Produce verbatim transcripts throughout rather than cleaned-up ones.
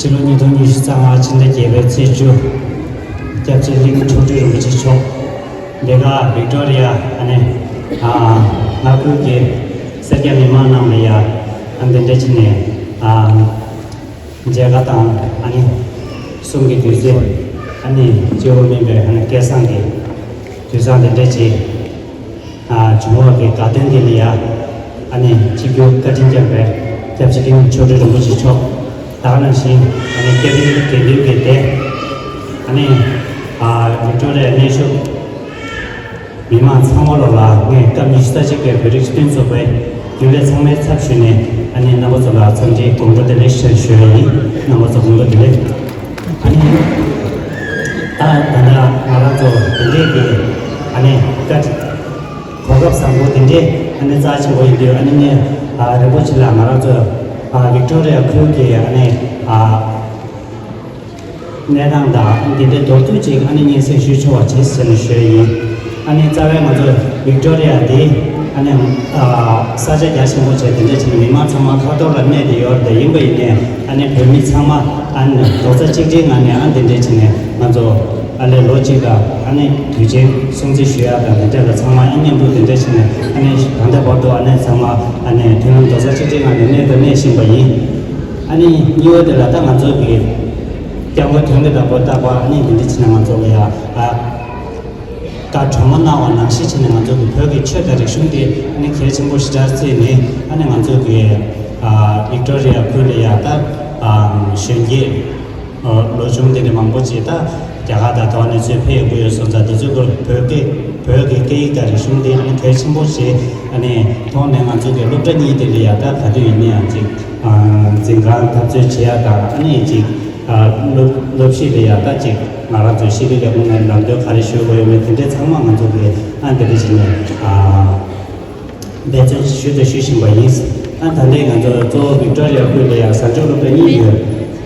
ཕྱི་ལོ་ཉིས་སྟོང་ཉི་ཤུ་རྩ་ལྔ་ཕྱི་ཟླ་བརྒྱད་པའི་ཚེས་བཅུ། སྐྱབས་རྗེ་གླིང་མཆོག་སྤྲུལ་རིན་པོ་ཆེ་མཆོག་འདི་ག་ཝིག་ཏོ་རི་ཡ་ཨ་ནི་ཨ་མངའ་ཁུལ་གྱི་སེར་སྐྱ་མི་མང་རྣམས་ལ་ཡ་ཨ་འདི་འདྲ་བྱས་ནས་ཨ་མཇལ་ཁ་དང་ཨ་ནི་གསུང་གི་དུས་ཚོད་ཨ་ནི་སྐྱེ་བོ་མིན་པའི་ཨ་ནི་སྐལ་བཟང་གི་དུས་བཟང་འདི་འདྲ་བྱས། བྱུང་བ་གི་དགའ་སྟོན་འདི་ལ་ཡ་ཨ་ནི་ཆིབས་བསྒྱུར་བཀའ་དྲིན་བསྐྱངས་པའི་སྐྱབས་རྗེ་གླིང་མཆོག་སྤྲུལ་རིན་པོ་ཆེ་མཆོག་ད་ག་ནང་བཞིན་ཨ་ནི་སྐྱབས་ཡུལ་དགེ་འདུན་གྱི་སྡེ་ཨ་ནི་ཝིག་ཏོ་རི་ཡ་གནས་བཞུགས་མི་མང་ཚང་མ་ལོ་ལ་ངས་སྐབས་ཉི་ཤུ་རྩ་གཅིག་པའི་བོད་རིགས་སྤྱི་མཐུན་ཚོགས་པའི་རྒྱུན་ལས་ཚང་མའི་ཚབ་ཞུས་ནས་ཨ་ནི་རྣམ་པ་ཚོ་ལ་འཚམས་འདྲིའི་དགོང་དྲོ་བདེ་ལེགས་ཞུ་ཞུ་ཡ་ཡིན། རྣམ་པ་ཚོ་དགོང་དྲོ་བདེ་ལེགས། ཨ་ནི་ད་ད་ལྟ་ང་རང་ཚོ་དེ་འདྲས་ཀྱི་ཨ་ནི་བཀའ་གོ་སྐབས་བཟང་པོ་དེ་འདྲས་ཨ་ནི་རྩ་ཆེན་པོ་ཡིན་དུས་ཨ་ནི་ངས་ཨ་རིན་པོ་ཆེ་ལ་ང་རང་ཚོ་ཨ་ཝིག་ཏོ་རི་ཡ་ཁུལ་གྱི་ཨ་ནི་ཨ་གནས་སྟངས་དང་འདི་འདྲའི་མདོར་བསྡུས་ཅིག་ཨ་ནི་སྙན་སེང་ཞུས་ཆོག་པ་བྱེད་ཟེར་ནས་ཞུས་ཡིན། ཨ་ནི་རྩ་བའི་ང་ཚོ་ཝིག་ཏོ་རི་ཡ་འདི་ཨ་ནི་ཨ་ས་ཆ་རྒྱ་ཆེན་པོ་བྱས་དེ་འདྲ་བྱས་ནས་མི་མང་ཚང་མ་ཁ་ཐོར་ལ་གནས་བསྡད་ཡོད་རེད། ཡིན་པ་ཡིན་ནའི་ཨ་ནི་བོད་མི་ཚང་མ་ཨ་ནི་རྡོག་རྩ་གཅིག་སྒྲིལ་ངང་ནས་ཨ་འདི་འདྲ་བྱས་ནས་ང་ཚོ་ཨ་ལས་ལོ་གཅིག་ལ་ཨ་ནི་དུས་ཆེན་སྲུང་བརྩི་ཞུ་ཡག་དང་དེ་འདྲ་ལ་ཚང་མ་ཨ་མཉམ་དུ་དེ་འདྲ་བྱས་ནས་ཨ་ནི་ད་ལྟ་བར་དུ་ཨ་ནི་ཚང་མ་ཨ་ནི་མཐུན་ལམ་རྡོག་རྩ་གཅིག་སྒྲིལ་ངང་ནས་གནས་དང་གནས་བཞིན་པ་ཡིན། ཨ་ནི་གཉིས་པ་དེ་ལ་ད་ང་ཚོ་གི་སྐྱབས་མགོན་དོན་གྱི་བདག་པོ་རྟག་པར་ཨ་ནི་འདི་འདྲ་བྱས་ནས་ང་ཚོ་ལ་ཡ་ཨ་བཀའ་གྲོས་མོལ་གནང་བ་ནང་བཞིན་བྱས་ནས་ང་ཚོ་གི་བོད་ཀྱི་ཆོས་དང་རིག་གཞུང་དེ་ཨ་ནི་གལ་ཆེན་པོ་ཞེ་དྲག་བརྩིས་ནས་ཨ་ནི་ང་ཚོ་གི་ཨ་ཝིག་ཏོ་རི་ཡ་ཁུལ་ལ་ཡ་ད་ཨ་གཞོན་སྐྱེས་ལོ་ཆུང་དེ་འདྲ་མང་པོ་ཅིག་ད་རྒྱ་གར་དང་དེ་བ་ནས་ཚུར་ཕེབས་ཡོང་གི་ཡོད་སོང་ཙང་དེ་ཚོ་གི་བོད་སྐད་བོད་ཀྱི་སྐད་ཡིག་དང་རིག་གཞུང་དེ་ཨ་ནི་གལ་ཆེན་པོ་ཞིག་ཨ་ནི་མཐོང་ནས་ང་ཚོ་གི་སློབ་གྲྭ་གཉིས་དེ་ལ་ཡ་ད་ག་དུས་ཡིན་ན་ཡང་ཅིག་འཛིན་ཁང་འཐབ་རྩོད་བྱེད་ཡ་དང་ཨ་ནི་ཅིག་སློབ་སློབ་གཞི་ལ་ཡ་ད་ཅིག་ང་རང་ཚོ་ཤེས་རིག་ལས་ཁུངས་ནས་ལམ་སྟོན་ག་རེ་ཞུ་དགོས་ཡོད་མེད་དེ་འདྲས་ཚང་མ་ང་ཚོ་གི་ཨ་འདི་འདྲས་བྱས་ནས་འབད་བརྩོན་ཞུ་དང་ཞུ་བཞིན་པ་ཡིན། ཨ་ད་ལྟའི་ང་ཚོ་གཙོ་བོ་ཝིག་ཏོ་རི་ཡ་ཁུལ་ལ་ཡང་གཟའ་མཇུག་སློབ་གྲྭ་གཉིས་ཡོད།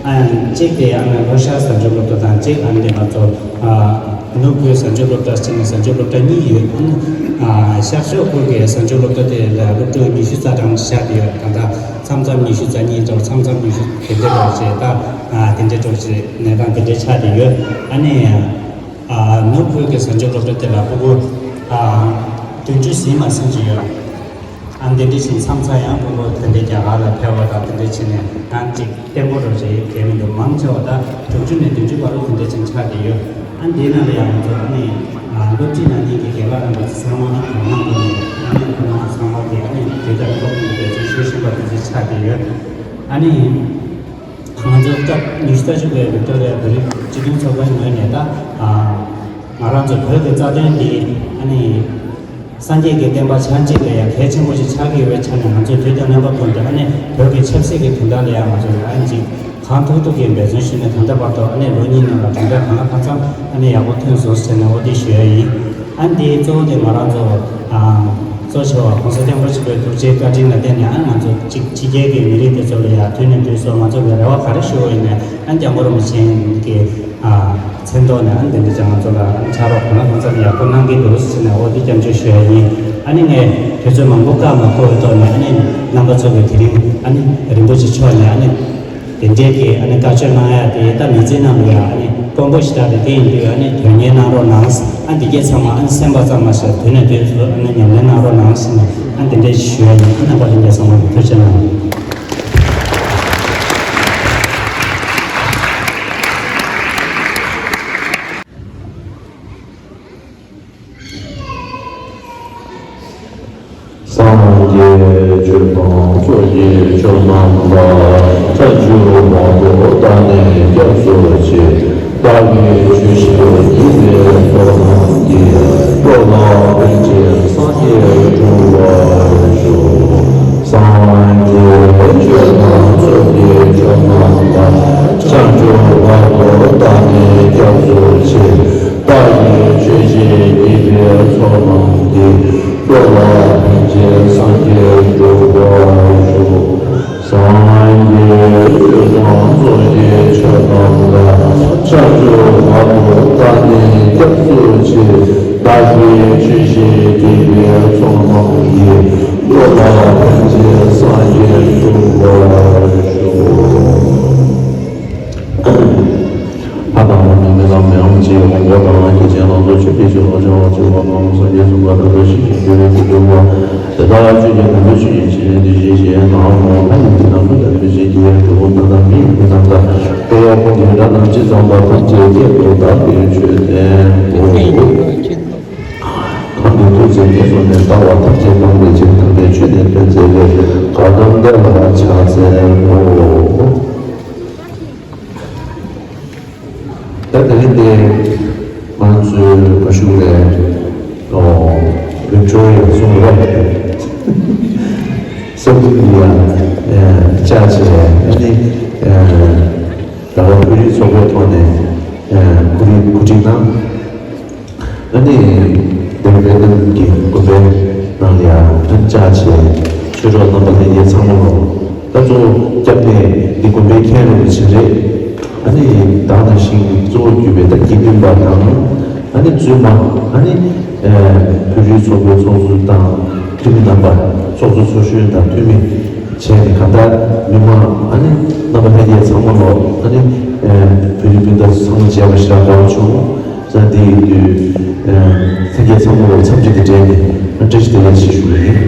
ཨ་གཅིག་དེ་ཨ་ནི་ལྷོ་ཤར་གཟའ་མཇུག་སློབ་གྲྭ་དང་གཅིག་ཨ་ནི་ང་ཚོ་ཨ་ནུབ་ཁུལ་གཟའ་མཇུག་སློབ་གྲྭ་ཟེར་ནས་གཟའ་མཇུག་སློབ་གྲྭ་གཉིས་ཡོད། ཨ་ནི་ཨ་ཤར་ཕྱོགས་ཁུལ་གྱི་གཟའ་མཇུག་སློབ་གྲྭ་དེ་ལ་སློབ་ཕྲུག་ཉི་ཤུ་རྩ་གྲངས་བཞག་བསྡད་ཡོད། ད་ལྟ་མཚམས་མཚམས་ཉི་ཤུ་རྩ་གཉིས་འདྲ་བོ་མཚམས་མཚམས་ཉི་ཤུ་དེ་འདྲ་འདྲ་བོ་བྱས་ད་ཨ་དེ་འདྲ་འདྲ་བོ་བྱས་གནས་སྟངས་དེ་འདྲ་ཆགས་བསྡད་ཡོད། ཨ་ནི། ཨ་ནུབ་ཁུལ་གྱི་གཟའ་མཇུག་སློབ་གྲྭ་དེ་ལ་ཕྲུ་གུ་ཨ་བདུན་ཅུ་ཟིན་མ་ཟིན་ཅིག་ཡོད། ཨ་འདི་འདྲ་བཞིན་མཚམས་མཚམས་ཡང་ཕྲུ་གུ་དེ་འདྲའི་རྒྱ་གར་ལ་ཕེབས་པ་དང་དེ་འདྲ་བྱས་ནས་ཨ་གཅིག་བརྟན་པོ་རུ་རེད་གལ་མི་འདུག་མང་ཆེ་བ་ད་དྲུག་ཅུ་ནས་བདུན་ཅུ་བར་དུ་དེ་འདྲ་བཞིན་ཆགས་བསྡད་ཡོད། ཨ་འདིའི་ནང་ལ་ཡང་ང་ཚོ་ཨ་ནི་ཨ་སློབ་ཁྲིད་གནང་མཁན་གྱི་རྒན་ལགས་རྣམ་པ་ཚོ་ཚང་མ་ཨ་ཁོང་རྣམ་པ་ནས་ཨ་ནི་ཁོང་རྣམ་ཚོ་ཚང་མ་གིས་ཨ་ནི་དེ་ལྟར་སློབ་སྟོན་གྱི་འབད་བརྩོན་ཞུ་བཞིན་པ་དེ་འདྲ་ཆགས་བསྡད་ཡོད། ཨ་ནི། ང་ཚོ་སྐབས་ཉི་ཤུ་རྩ་གཅིག་པའི་ཝིག་ཏོ་རི་ཡ་བོད་རིགས་སྤྱི་མཐུན་ཚོགས་པའི་ངོས་ནས་ད་ང་རང་ཚོ་བོད་ཀྱི་རྩ་དོན་འདི་ཨ་ནི་སངས་རྒྱས་ཀྱི་བསྟན་པ་ཆགས་འཇིག་ལ་ཡང་གལ་ཆེན་པོ་ཞིག་ཆགས་ཀྱི་ཡོད་པའི་ཆ་ནས་ང་ཚོས་དུས་དང་རྣམ་པ་ཀུན་ཏུ་ཨ་ནི་བོད་ཀྱི་ཆབ་སྲིད་ཀྱི་དོན་དག་ལ་ཡང་ང་ཚོས་ཨ་ནི་ཅིག་གང་ཐུབ་ཐུབ་ཀྱིས་འབད་བརྩོན་ཞུས་ནས་ད་ལྟ་བར་དུ་ཨ་ནི་ལོ་གཉིས་ནང་ལ་གྲུབ་འབྲས་གང་ལ་གང་འཚམ་ཨ་ནི་ཡག་པོ་ཐོན་སོང་ཟེར་ནས་འོ་དེ་ཞུ་ཡ་ཡིན། ཨ་ནི་དེའི་གཙོ་བོ་དེ་ང་རང་ཚོ་ཨ་གཙོ་ཆེ་བ་གོང་ས་སྐྱབས་མགོན་ཆེན་པོའི་ཐུགས་རྗེའི་བཀའ་དྲིན་ལ་བརྟེན་ནས་ཨ་ནི་ང་ཚོ་གཅིག་ཕྱི་རྒྱལ་གྱི་མི་རིགས་དེ་ཚོ་ལ་ཡང་དུས་ནས་དུས་སུ་ང་ཚོ་གི་རེ་བ་ག་རེ་ཞུ་བ་ཡིན་ནའི་ཨ་ནི་སྐྱབས་མགོན་རིན་པོ་ཆེ་གི་ཨ་མཚན་ཐོག་ནས་ཨ་ནི་དེ་འདྲ་ཅིག་ང་ཚོ་ལ་ཨ་ནི་ཕྱག་རོགས་གང་ལ་གང་འཚམ་ཡག་པོ་གནང་གི་འདུག་ཟེར་ནས་འོ་དེ་སྐྱབས་བཅོལ་ཞུ་ཡ་ཡིན། ཨ་ནི་ངས་དུས་ཚོད་མང་པོ་བཀག་མ་དགོས་པའི་ཐོག་ནས་ཨ་ནི་རྣམ་པ་ཚོ་གི་དེ་རིང་ཨ་ནི་རིན་པོ་ཆེ་མཆོག་ནས་ཨ་ནི། དེ་འདྲའི་གི་ཨ་ནི་བཀའ་ཆོས་གནང་ཡ་དེ་ད་མི་ཚེ་ནང་ལ་ཡ་ཨ་ནི་དཀོན་པོ་ཞེ་དྲག་རེད། དེ་ཡིན་དུས་ཨ་ནི་དོན་གཉེར་གནང་རོགས་གནང་། ཨ་འདི་གས་ཚང་མ་ཨ་ནི་སེམས་པ་ཙམ་མ་ཟད་དུས་ནས་དུས་སུ་ཨ་ནི་ཉམས་ལེན་གནང་རོགས་གནང་ཟེར་ནས་ཨ་འདི་འདྲའི་ཞུ་ཡ་ཡིན། ཨ་རྣམ་པ་ལྷན་རྒྱས་ཚང་མ་ལ་ཐུགས་རྗེ་གནང་། སངས་རྒྱས་ཆོས་དང་ཚོགས་ཀྱི་མཆོག་རྣམས་ལ། ཕྱག་འཚལ་བ་པོ་བདག་ནི་སྐྱབས་སུ་མཆི། བདག་གིས་ཆོས་བཤད་ཉན་པའི་ཚོགས་རྣམས་ཀྱིས། འགྲོ་ལ་ཕན་ཕྱིར་སངས་རྒྱས་འགྲུབ་པར་ཤོག་སངས་རྒྱས་ཆོས་དང་ཚོགས་ཀྱི་མཆོག་རྣམས་ལ། ཕྱག་འཚལ་བ་པོ་བདག་ནི་སྐྱབས་སུ་མཆི། བདག་གིས་ཆོས་བཤད་ཉན་པའི་ཚོགས་རྣམས་ཀྱིས། འགྲོ་ལ་ཕན་ཕྱིར་སངས་རྒྱས་འགྲུབ་པར་ཤོག་སངས་རྒྱས་ཆོས་དང་ཚོགས་ཀྱི་མཆོག་རྣམས་ལ། ཕྱག་འཚལ་བ་པོ་བདག་ནི་སྐྱབས་སུ་མཆི། བདག་གིས་ཆོས་བཤད་ཉན་པའི་ཚོགས་རྣམས་ཀྱིས། འགྲོ་ལ་ཕན་ཕྱིར་སངས་རྒྱས་འགྲུབ་པར་ཤོག་ཆོས་ཀྱི་ཆོས་ལ་བྱ་བ་བྱེད་པ་རྣམས་སངས་རྒྱས་གསུངས་པ་ལྟར་དུ་ཞིང་གཤེགས་སྤྱོད་པའི་སྐུ་འགྲུབ་པ། དེ་དག་ཆོས་ཀྱི་ནང་དུ་ཆོས་ཉིད་ཆེན་པོའི་དེ་བཞིན་གཤེགས་ནའང་ལྷ་ཡི་མཐུ་རྣམས་ཀླུ་དང་མི་ཆེན་གྱི་གྲུལ་བུམ་དག་དང་མི་ཡི་མཐུ་རྣམས་དང་། འགྲོ་བ་ཀུན་གྱི་སྒྲ་རྣམས་ཇི་ཙམ་པ་ཐམས་ཅད་སྐད་དུ་བདག་གིས་ཆོས་བསྟན་ཏོ། གང་གིས་ཐུགས་བརྩེ་ཉེར་བཟུང་ནས། ལྟ་བ་ཐམས་ཅད་སྤངས་པའི་ཕྱིར། དམ་པའི་ཆོས་ནི་སྟོན་མཛད་པའི། བཀའ་གདམས་དེ་ལ་ཕྱག་འཚལ་ལོ། ད་དེ་རིང་འདི་ང་ཚོའི་བ་ཤུག་ལས་ཨོ་བོད་ཆོས་ཡང་གསུང་རབ་ས་ཁུལ་ཡང་བཅའ་བྱས་ཨ་ནི་རྒྱ་གར་བོད་རིགས་ཚོགས་པའི་ཐོག་ནས་གོ་སྒྲིག་གོ་སྒྲིག་གནང་། ཨ་ནི་འདིར་བེད་ནམ་གྱི་དགོན་པའི་ནང་ལ་ཡང་ཕན་བཅར་བྱས་ཆོས་གྲོགས་རྣམ་པ་ལྷན་རྒྱས་ཚང་མ་ལ་ད་གཙོ་བོ་སྐྱབས་གནས་འདི་དགོན་པའི་མཁན་རིན་པོ་ཆེ་རེད། ཨ་ནི་ད་ནང་བཞིན་གཙོ་བོ་གྱུར་པའི་ད་དགེ་འདུན་པ་དང་ཨ་ནི་བཙུན་མ་ཨ་ནི་བོད་རིགས་ཚོགས་པའི་ཚོགས་གཙོ་དང་འཐུས་མི་རྣམ་པ་ཚོགས་གཙོ་ཚོགས་གཞོན་དང་འཐུས་མི་བྱས་ནས་གང་ལྟར་མི་མང་ཨ་ནི་རྣམ་པ་ལྷན་རྒྱས་ཚང་མ་ལ་ཨ་ནི་བོད་རིགས་སྤུན་ཟླ་ཚང་མ་མཇལ་བ་ཞེ་དྲག་དགའ་བོ་བྱུང་། ས་འདི་ཡི་དུས། ལྷན་རྒྱས་ཚང་མ་ལ་འཚམས་འདྲི་དང་འབྲེལ་ནས་བཀྲ་ཤིས་བདེ་ལེགས་ཞེས་ཞུ་གི་ཡིན།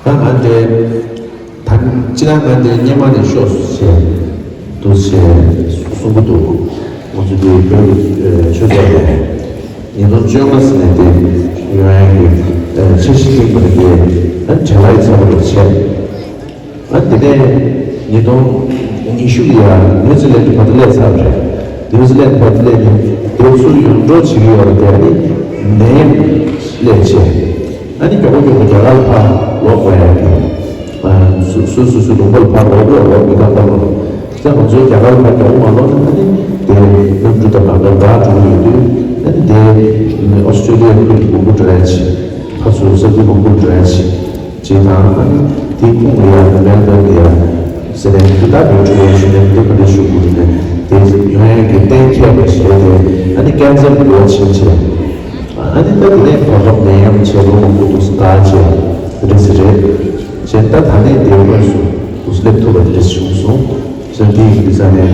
ད་ང་འདྲེ། ད་ཅི་ན་ང་འདྲེ་སྙེ་མ་ནས་ཤོག་ཟེར་འདུག་ཟེར་གསུང་གི་འདུག་ང་ཚོ་འདི་བོད་ཀྱི་ཆོས་ཚོགས་ནས་ཉིས་སྟོང་བཅོ་ལྔ་ཟིན་ནས་དེ་ཡོང་ཡག་གི་འཆར་གཞི་བཏིང་བ་རེད་དེ། ད་བྱ་བ་ཡི་ཚབ་རེད་བྱས། ཨ་དེ་ནས་ཉིས་སྟོང་ཉི་ཤུ་ལ་ཡང་ནིའུ་ཛི་ལན་དུ་བར་དུ་སླེབས་ཚར་བ་རེད། ནིའུ་ཛི་ལན་དུ་བར་དུ་སླེབས་ནས་དེ་ཚུར་ཡོང་འགྲོ་བྱེད་ཀྱི་ཡོད་རེད་དེ། ཨ་ནི་ནད་ཡམས་སླེབས་བྱས། ཨ་ནི་མགྱོགས་པོ་མགྱོགས་པོ་རྒྱ་གར་ལ་ཕར་ལོག་དགོས་ཡ་དེ། སོ་སོ་སོ་སོའི་ལུང་པ་ལ་ཕར་ལོག་དགོས་ལོག་མི་ཁ་ཁ་ལོག་ཙང་ང་ཚོའི་རྒྱ་གར་ལ་ཕར་མགྱོགས་པོ་མ་ལོག་ན་ཨ་ནི་དེ་གནམ་གྲུ་དང་ག་ག་འགག་འགྲོ་གི་ཡོད་དུས། ཨ་ནི་དེ་ཨོ་སི་ཀྲེ་ལི་ཡ་ཁུལ་གྱི་མང་པོ་འགྲོ་ཡ་ཆེ། ཕར་ཚུར་ས་ཁུལ་མང་པོར་འགྲོ་ཡ་ཆེ། ཅེས་དང་། ཨ་ནི་དེའི་ཁོངས་ལ་ཡང་མེལ་བྷོན་ལ་ཡང་ཟེར་ནས་འདི་ལྟར་འགྲོ་ཆོག་པའི་ཞུ་ནས་འདི་ག་འདྲ་ཞུ་དགོས་ནས་དེ་ཡོང་ཡ་གི་གཏན་འཁེལ་བ་ཞིག་རེད་དེ། ཨ་ནི་ཀན་སར་འགྲོ་བ་ཕྱིན་ཆད། ཨ་ནི་ད་དེ་ནས་གོ་སྐབས་ནད་ཡམས་བྱས་ལོ་མང་པོ་འདུག་སེ་ད་བྱས་རེད་ཟེར་རེད། བྱས་ད་ད་ནས་དེ་དངོས་སུ་འདུག་སེ་སླེབས་ཐུབ་པ་དེ་རེད་བྱུང་སོང་། བྱས་དེ་ཡིན་དུས་ཙང་ནས།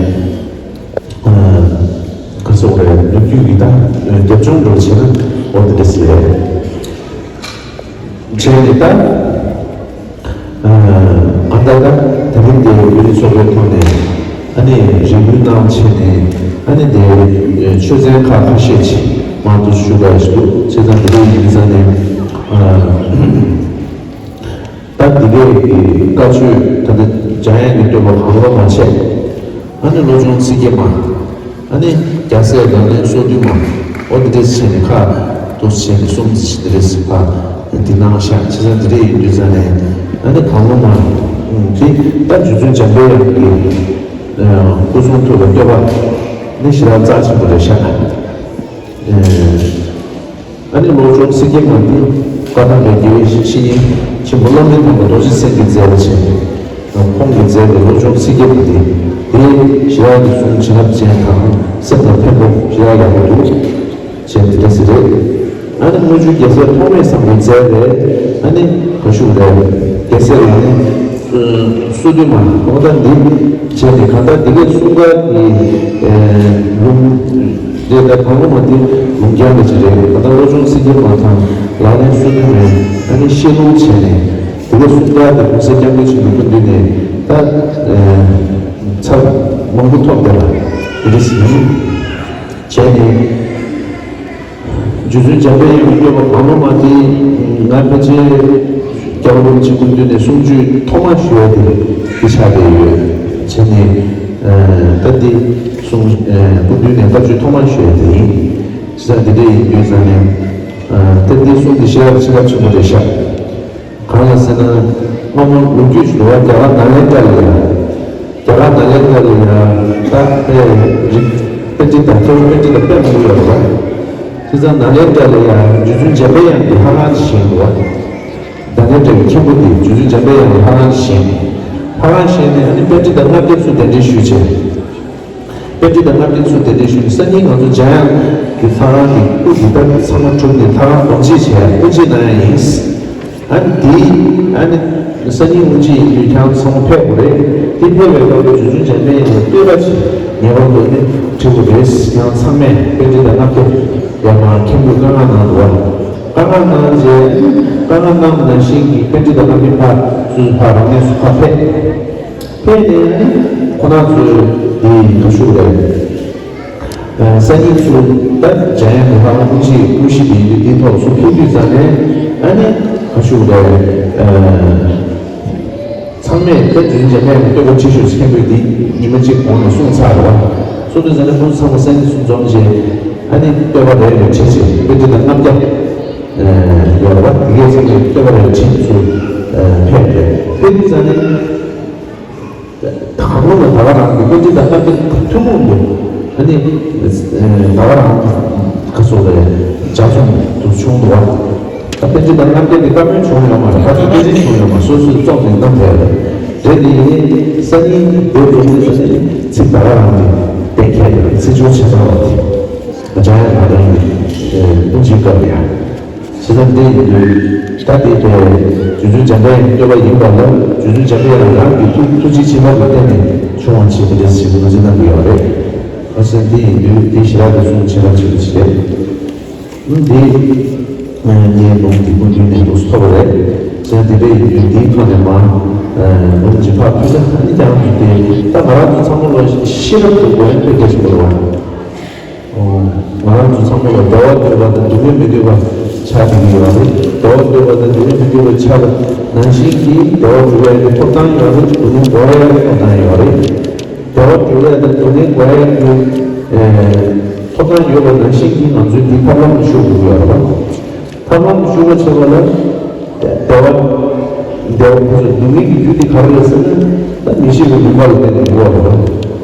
ཁ་སོག་རེད། ནུབ་རྒྱུད་ཀྱི་ད་རྒྱབ་ལྗོངས་འགྲོ་བྱས་ན་འོ་དེ་འདྲ་ཟེར། བྱས་ནས་ད་ང་ད་ད་དེ་རིང་དེ་བོད་རིགས་ཚོགས་པའི་ཐོག་ནས་ཨ་ནི་རེ་སྐུལ་གནང་བྱས་ནས་ཨ་ནི་དེ་ཆོས་ཚན་ཁག་ཁ་ཤས་ཅིག་མར་དུ་ཞུ་དགོས་ཞུ་འདུག་བྱས་ཙང་དེ་རིང་ཡིན་ཙང་ནས། ད་འདི་གའི་བཀའ་ཆོས་ད་ལྟ་འཇམ་དབྱངས་ཀྱི་བསྟོད་པ་གང་རུང་མ་བྱས། ཨ་ནི་བློ་སྦྱོང་ཚིག་བརྒྱད་མ། ཨ་ནི་རྒྱལ་སྲས་ལག་ལེན་སོ་བདུན་མ། འོ་འདི་འདྲས་བྱས་ནས་ཁ་འདུག་བྱས་ནས་གསུམ་འདི་རེད་ཟེར་བ་འདི་གནང་ཤག་བྱས་ཙང་འདི་འདྲས་ཡིན་དུས་ཙང་ནས་ཨ་ནི་གང་རུང་མ། འདི་ད་རྗེ་བཙུན་འཇམ་པའི་དབྱངས་ཀྱི་སྐུ་གསུང་ཐུགས་ལ་བསྟོད་པ་ནི་ཞེ་དྲག་རྩ་ཆེན་པོ་རེད་ཤག་ཨ་ནི་བློ་སྦྱོང་ཚིག་བརྒྱད་མ་འདི་བཀའ་ཐང་པའི་དགེ་བའི་བཤེས་གཉེན་ཆེན་པོ་བླ་མའི་ཐང་པ་རྡོ་རྗེ་སེང་གེས་མཛད་པ་བྱས། ཁོང་གིས་མཛད་པའི་བློ་སྦྱོང་ཚིག་བརྒྱད་མ་འདི་དེ་ཞེ་དྲག་གི་གསུང་བྱིན་རླབས་ཅན་དང་སེམས་ལ་ཕན་པོ་ཞེ་དྲག་ཡག་པོ་འདུག་བྱས་འདི་འདྲ་ཟེར་རེད། ཨ་ནི་དངུལ་ཆུ་རྒྱལ་སྲས་ཐོགས་མེད་བཟང་པོས་མཛད་པའི་ཨ་ནི་ག་ཞུ་རེད། རྒྱལ་སྲས་ལག་ལེན་སོ་བདུན་མ་འོ་ད་འདི་བྱས་ནས་གང་ལྟར་འདི་གའི་གསུང་སྐད་ཀྱི་ལུང་། དེ་ལྟར་གང་རུང་མ་དེ་ལུང་རྒྱང་གི་ཅི་རེད། ད་ལྟ་བློ་སྦྱོང་ཚིག་བརྒྱད་མ་དང་ལག་ལེན་སོ་བདུན་མའི་ཨ་ནི་བཤད་ལུང་བྱས་ནས་དེ་ག་གསུང་སྐད་དེ་གོང་ས་སྐྱབས་མགོན་ཆེན་པོའི་སྐུ་མདུན་ནས་ད་ཚར་མང་པོ་ཐོབ་བསྡད་པ་དེ་རེད་ཟིན་བྱས་ནས། རྗེ་བཙུན་འཇམ་དཔལ་དབྱངས་ཀྱི་བསྟོད་པ་གང་རུང་མ་དེ་ང་ཕལ་ཆེར་རྒྱལ་བ་རིན་པོ་ཆེ་སྐུ་མདུན་ནས་གསུང་ཆོས་ཐོག་མ་ཞུ་ཡ་དེ་འདི་ཆགས་བསྡད་ཡོད། བྱས་ནས་ད་འདི་གསུང་སྐུ་མདུན་ནས་བཀའ་ཆོས་ཐོག་མ་ཞུ་ཡ་དེ་ཡིན། བྱས་ཙང་འདི་འདྲ་ཡིན་དུས་ཙང་ནས་ད་འདི་གསུང་འདི་ཤེས་རབ་ཆེ་རབ་ཆེན་པོ་རེད་ཤག་གང་ལ་ཟེར་ན། སྔ་མོ་ལོ་རྒྱུས་ཤིག་འདུག་བ། རྒྱ་གར་ནཱ་ལེནྡྲ་ལ་ཡ། རྒྱ་གར་ནཱ་ལེནྡྲ་ལ་ཡ་ད་དཔེ་རིག་པཎྜི་ཏ་ཐེ་བོ་པཎྜི་ཏ་དཔེ་མང་པོ་ཡོད་རེད་བ། བྱས་ཙང་ནཱ་ལེནྡྲ་ལ་ཡ་རྗེ་བཙུན་འཇམ་པའི་དབྱངས་ཀྱི་ལྷ་ཁང་ཅིག་བཞེངས་འདུག་བ། ནཱ་ལེནྡྲ་གི་མཁན་པོ་དེ་རྗེ་བཙུན་འཇམ་པའི་དབྱངས་ཀྱི་ལྷ་ཁང་ཅིག་བཞེངས། ལྷ་ཁང་བཞེངས་ནས་ཨ་ནི་པཎྜི་ཏ་ལྔ་བརྒྱ་ཚུར་གདན་འདྲེན་ཞུས་བྱས། པཎྜི་ཏ་ལྔ་བརྒྱ་ཚུར་གདན་འདྲེན་ཞུས་ནས་སང་ཉིན་ང་ཚོ་འཇམ་དབྱངས་ཀྱི་ལྷ་ཁང་གི་སྐུ་འདི་ལྟར་ཚང་མ་གྲུབ་ནས་ལྷ་ཁང་སྒོ་འབྱེད་བྱས་དབུ་འབྱེད་གནང་ཡ་ཡིན། ཨ་ནི་དེའི་ཨ་ནི་ སང་ཉིན་དབུ་འབྱེད་ཡིན་དུས་ཁྱེད་རང་ཚང་མ་ཕེབས་དགོས་རེད། དེ་ཕེབས་པའི་སྐབས་དུ་རྗེ་བཙུན་འཇམ་དཔལ་དབྱངས་ལ་བསྟོད་པ་ཅིག་ངེས་པར་དུ་ནི་འབྲི་དགོས་རེད། ཁྱེད་རང་ཚང་མས་པཎྜི་ཏ་ལྔ་བརྒྱ་ཡར་མར་མཁན་པོས་བཀའ་མངགས་གནང་འདུག་བ། བཀའ་མངགས་གནང་རྗེས་བཀའ་མངགས་གནང་ནང་བཞིན་གྱི་པཎྜི་ཏ་ལྔ་བརྒྱ་ཕར་སོ་སོ་ཕར་རང་གནས་སུ་ཕར་ཕེབས། ཕེབས་ནས་ཁོ་རང་ཚོས་དེ་ག་ཞུ་རེད། སང་ཉིན་ཚུར་ད་འཇམ་དབྱངས་ཀྱི་ལྷ་ཁང་དབུ་འབྱེད་དབུ་བཞི་དེ་ཡིན་དུས་དེའི་ཐོག་ཚུར་ཕེབས་དུས་ཙམ་ནས་ཨ་ནི་ག་ཞུ་རེད། ཚང་མས་ད་རྗེ་བཙུན་འཇམ་དཔལ་གྱི་བསྟོད་པ་ཆེ་ཤོས་མཁན་པོས་འདི་ཉི་མ་གཅིག་གོང་ནས་གསུངས་ཚར་རེད་བ། གསུངས་དུས་ཙམ་ནས་ཁོང་ཚོ་ཚང་མ་སང་ཉིན་ཚུར་འཛོམས་རྗེས་ཨ་ནི་བསྟོད་པ་རེ་རེ་བྲིས་རྗེས་པཎྜི་ཏ་ལྔ་བརྒྱ་ཡོད་རེད་བ། དེ་གས་ཚང་མས་བསྟོད་པ་རེ་རེ་བྲིས་ཚུར་ཕེབས་རེད། ཕེབས་དུས་ཙམ་ནས། ད་གང་ལ་ད་ག་རང་གི་པཎྜི་ཏ་ལྔ་བརྒྱ་ཐུན་མོང་དུ་ཨ་ནི་ད་ག་རང་ག་སོགས་ལས་ལྗགས་རྩོམ་དུ་བྱུང་འདུག་བ། ད་པཎྜི་ཏ་ལྔ་བརྒྱ་དེ་བཀའ་མོལ་བྱུང་ཡོད་མ་རེད། བཀའ་མོལ་བསྟན་འཛིན་བྱུང་ཡོད་མ་སོ་སོའི་རྩོམ་ནས་གནང་ཐལ་རེད། རེད་དེ་ཡིན་སང་ཉིན་དེ་རྩོམ་དེ་སང་ཉིན་ཚིག་ད་ག་རང་གི་གཏན་འཁེལ་ཡོད་རེད། ཚིག་སྦྱོར་ཆེ་ཚང་བ་དེ་འཇམ་དབྱངས་ལྷ་ཁང་གི་དབུ་འབྱེད་སྐབས་ཡ། བྱས་ཙང་དེ་ཡིན་དུས་ད་དེ་དེ་རྗེ་བཙུན་འཇམ་དཔལ་དབྱངས་ཀྱི་བསྟོད་པ་ཡིན་པ་ལ་རྗེ་བཙུན་འཇམ་དཔལ་དབྱངས་རང་གི་ཐུགས་ཐུགས་རྗེ་ཆེ་བ་ལ་བརྟེན་ནས་བྱུང་བ་ཞིག་དེ་འདྲ་ཞིག་ངོས་འཛིན་གནང་གི་ཡོད་རེད། བྱས་ཙང་དེ་ཡིན་དུས་དེ་ཞེ་དྲག་གི་གསུང་ཆེ་བ་ཆེ་བ་ཞིག་རེད། འདི་ངའི་ལུང་འདི་མུ་མཐུད་ནས་འདུག་ཐོབ་པ་རེད། བྱས་ཙང་དེ་འདྲ་ཡིན་དུས་དེའི་ཐོག་ནས་མ་ལུང་ཇི་ཕར་ཕུལ་ན་ཨ་ནི་ཀྱང་དེ་ད་ང་རང་ཚོ་ཚང་མ་ལ་ཤེས་རབ་ཀྱི་སྒོ་ནས་ཕུལ་དགོས་ཞིག་དགོས་རེད་བ། ང་རང་ཚོ་ཚང་མ་ལ་བདེ་བ་འདོད་པ་དང་སྡུག་བསྔལ་མི་འདོད་པ་ཆགས་བསྡད་ཀྱི་ཡོད་རེད། བདེ་བ་འདོད་པ་དང་སྡུག་བསྔལ་མི་འདོད་པ་ཆགས་པ་ནང་བཞིན་གྱིས་བདེ་བ་སྒྲུབ་ཡག་གི་ཐོབ་ཐང་ཡོད་རེད། སྡུག་བསྔལ་འགོག་ཡག་གི་ཐོབ་ཐང་ཡོད་རེད། བདེ་བ་སྒྲུབ་ཡག་དང་སྡུག་བསྔལ་འགོག་ཡག་གི་ཐོབ་ཐང་ཡོད་པ་ནང་བཞིན་གྱིས་ང་ཚོས་འདི་ཐབས་ལམ་ལ་ཤོག་དགོས་ཀྱི་ཡོད་རེད་བ། ཐབས་ལམ་ལ་ཤོག་པ་བྱེད་པ་ལ་བདེ་བ་བདེ་བ་ཁོ་ཚོ་སྡུག་བསྔལ་གྱི་རྒྱུ་དེ་ག་རེ་རེད་ཟེར་ན་ད་མི་ཤེས་པའི་མུན་པ་ལ་བརྟེན་ནས་ཡོད་རེད་བ།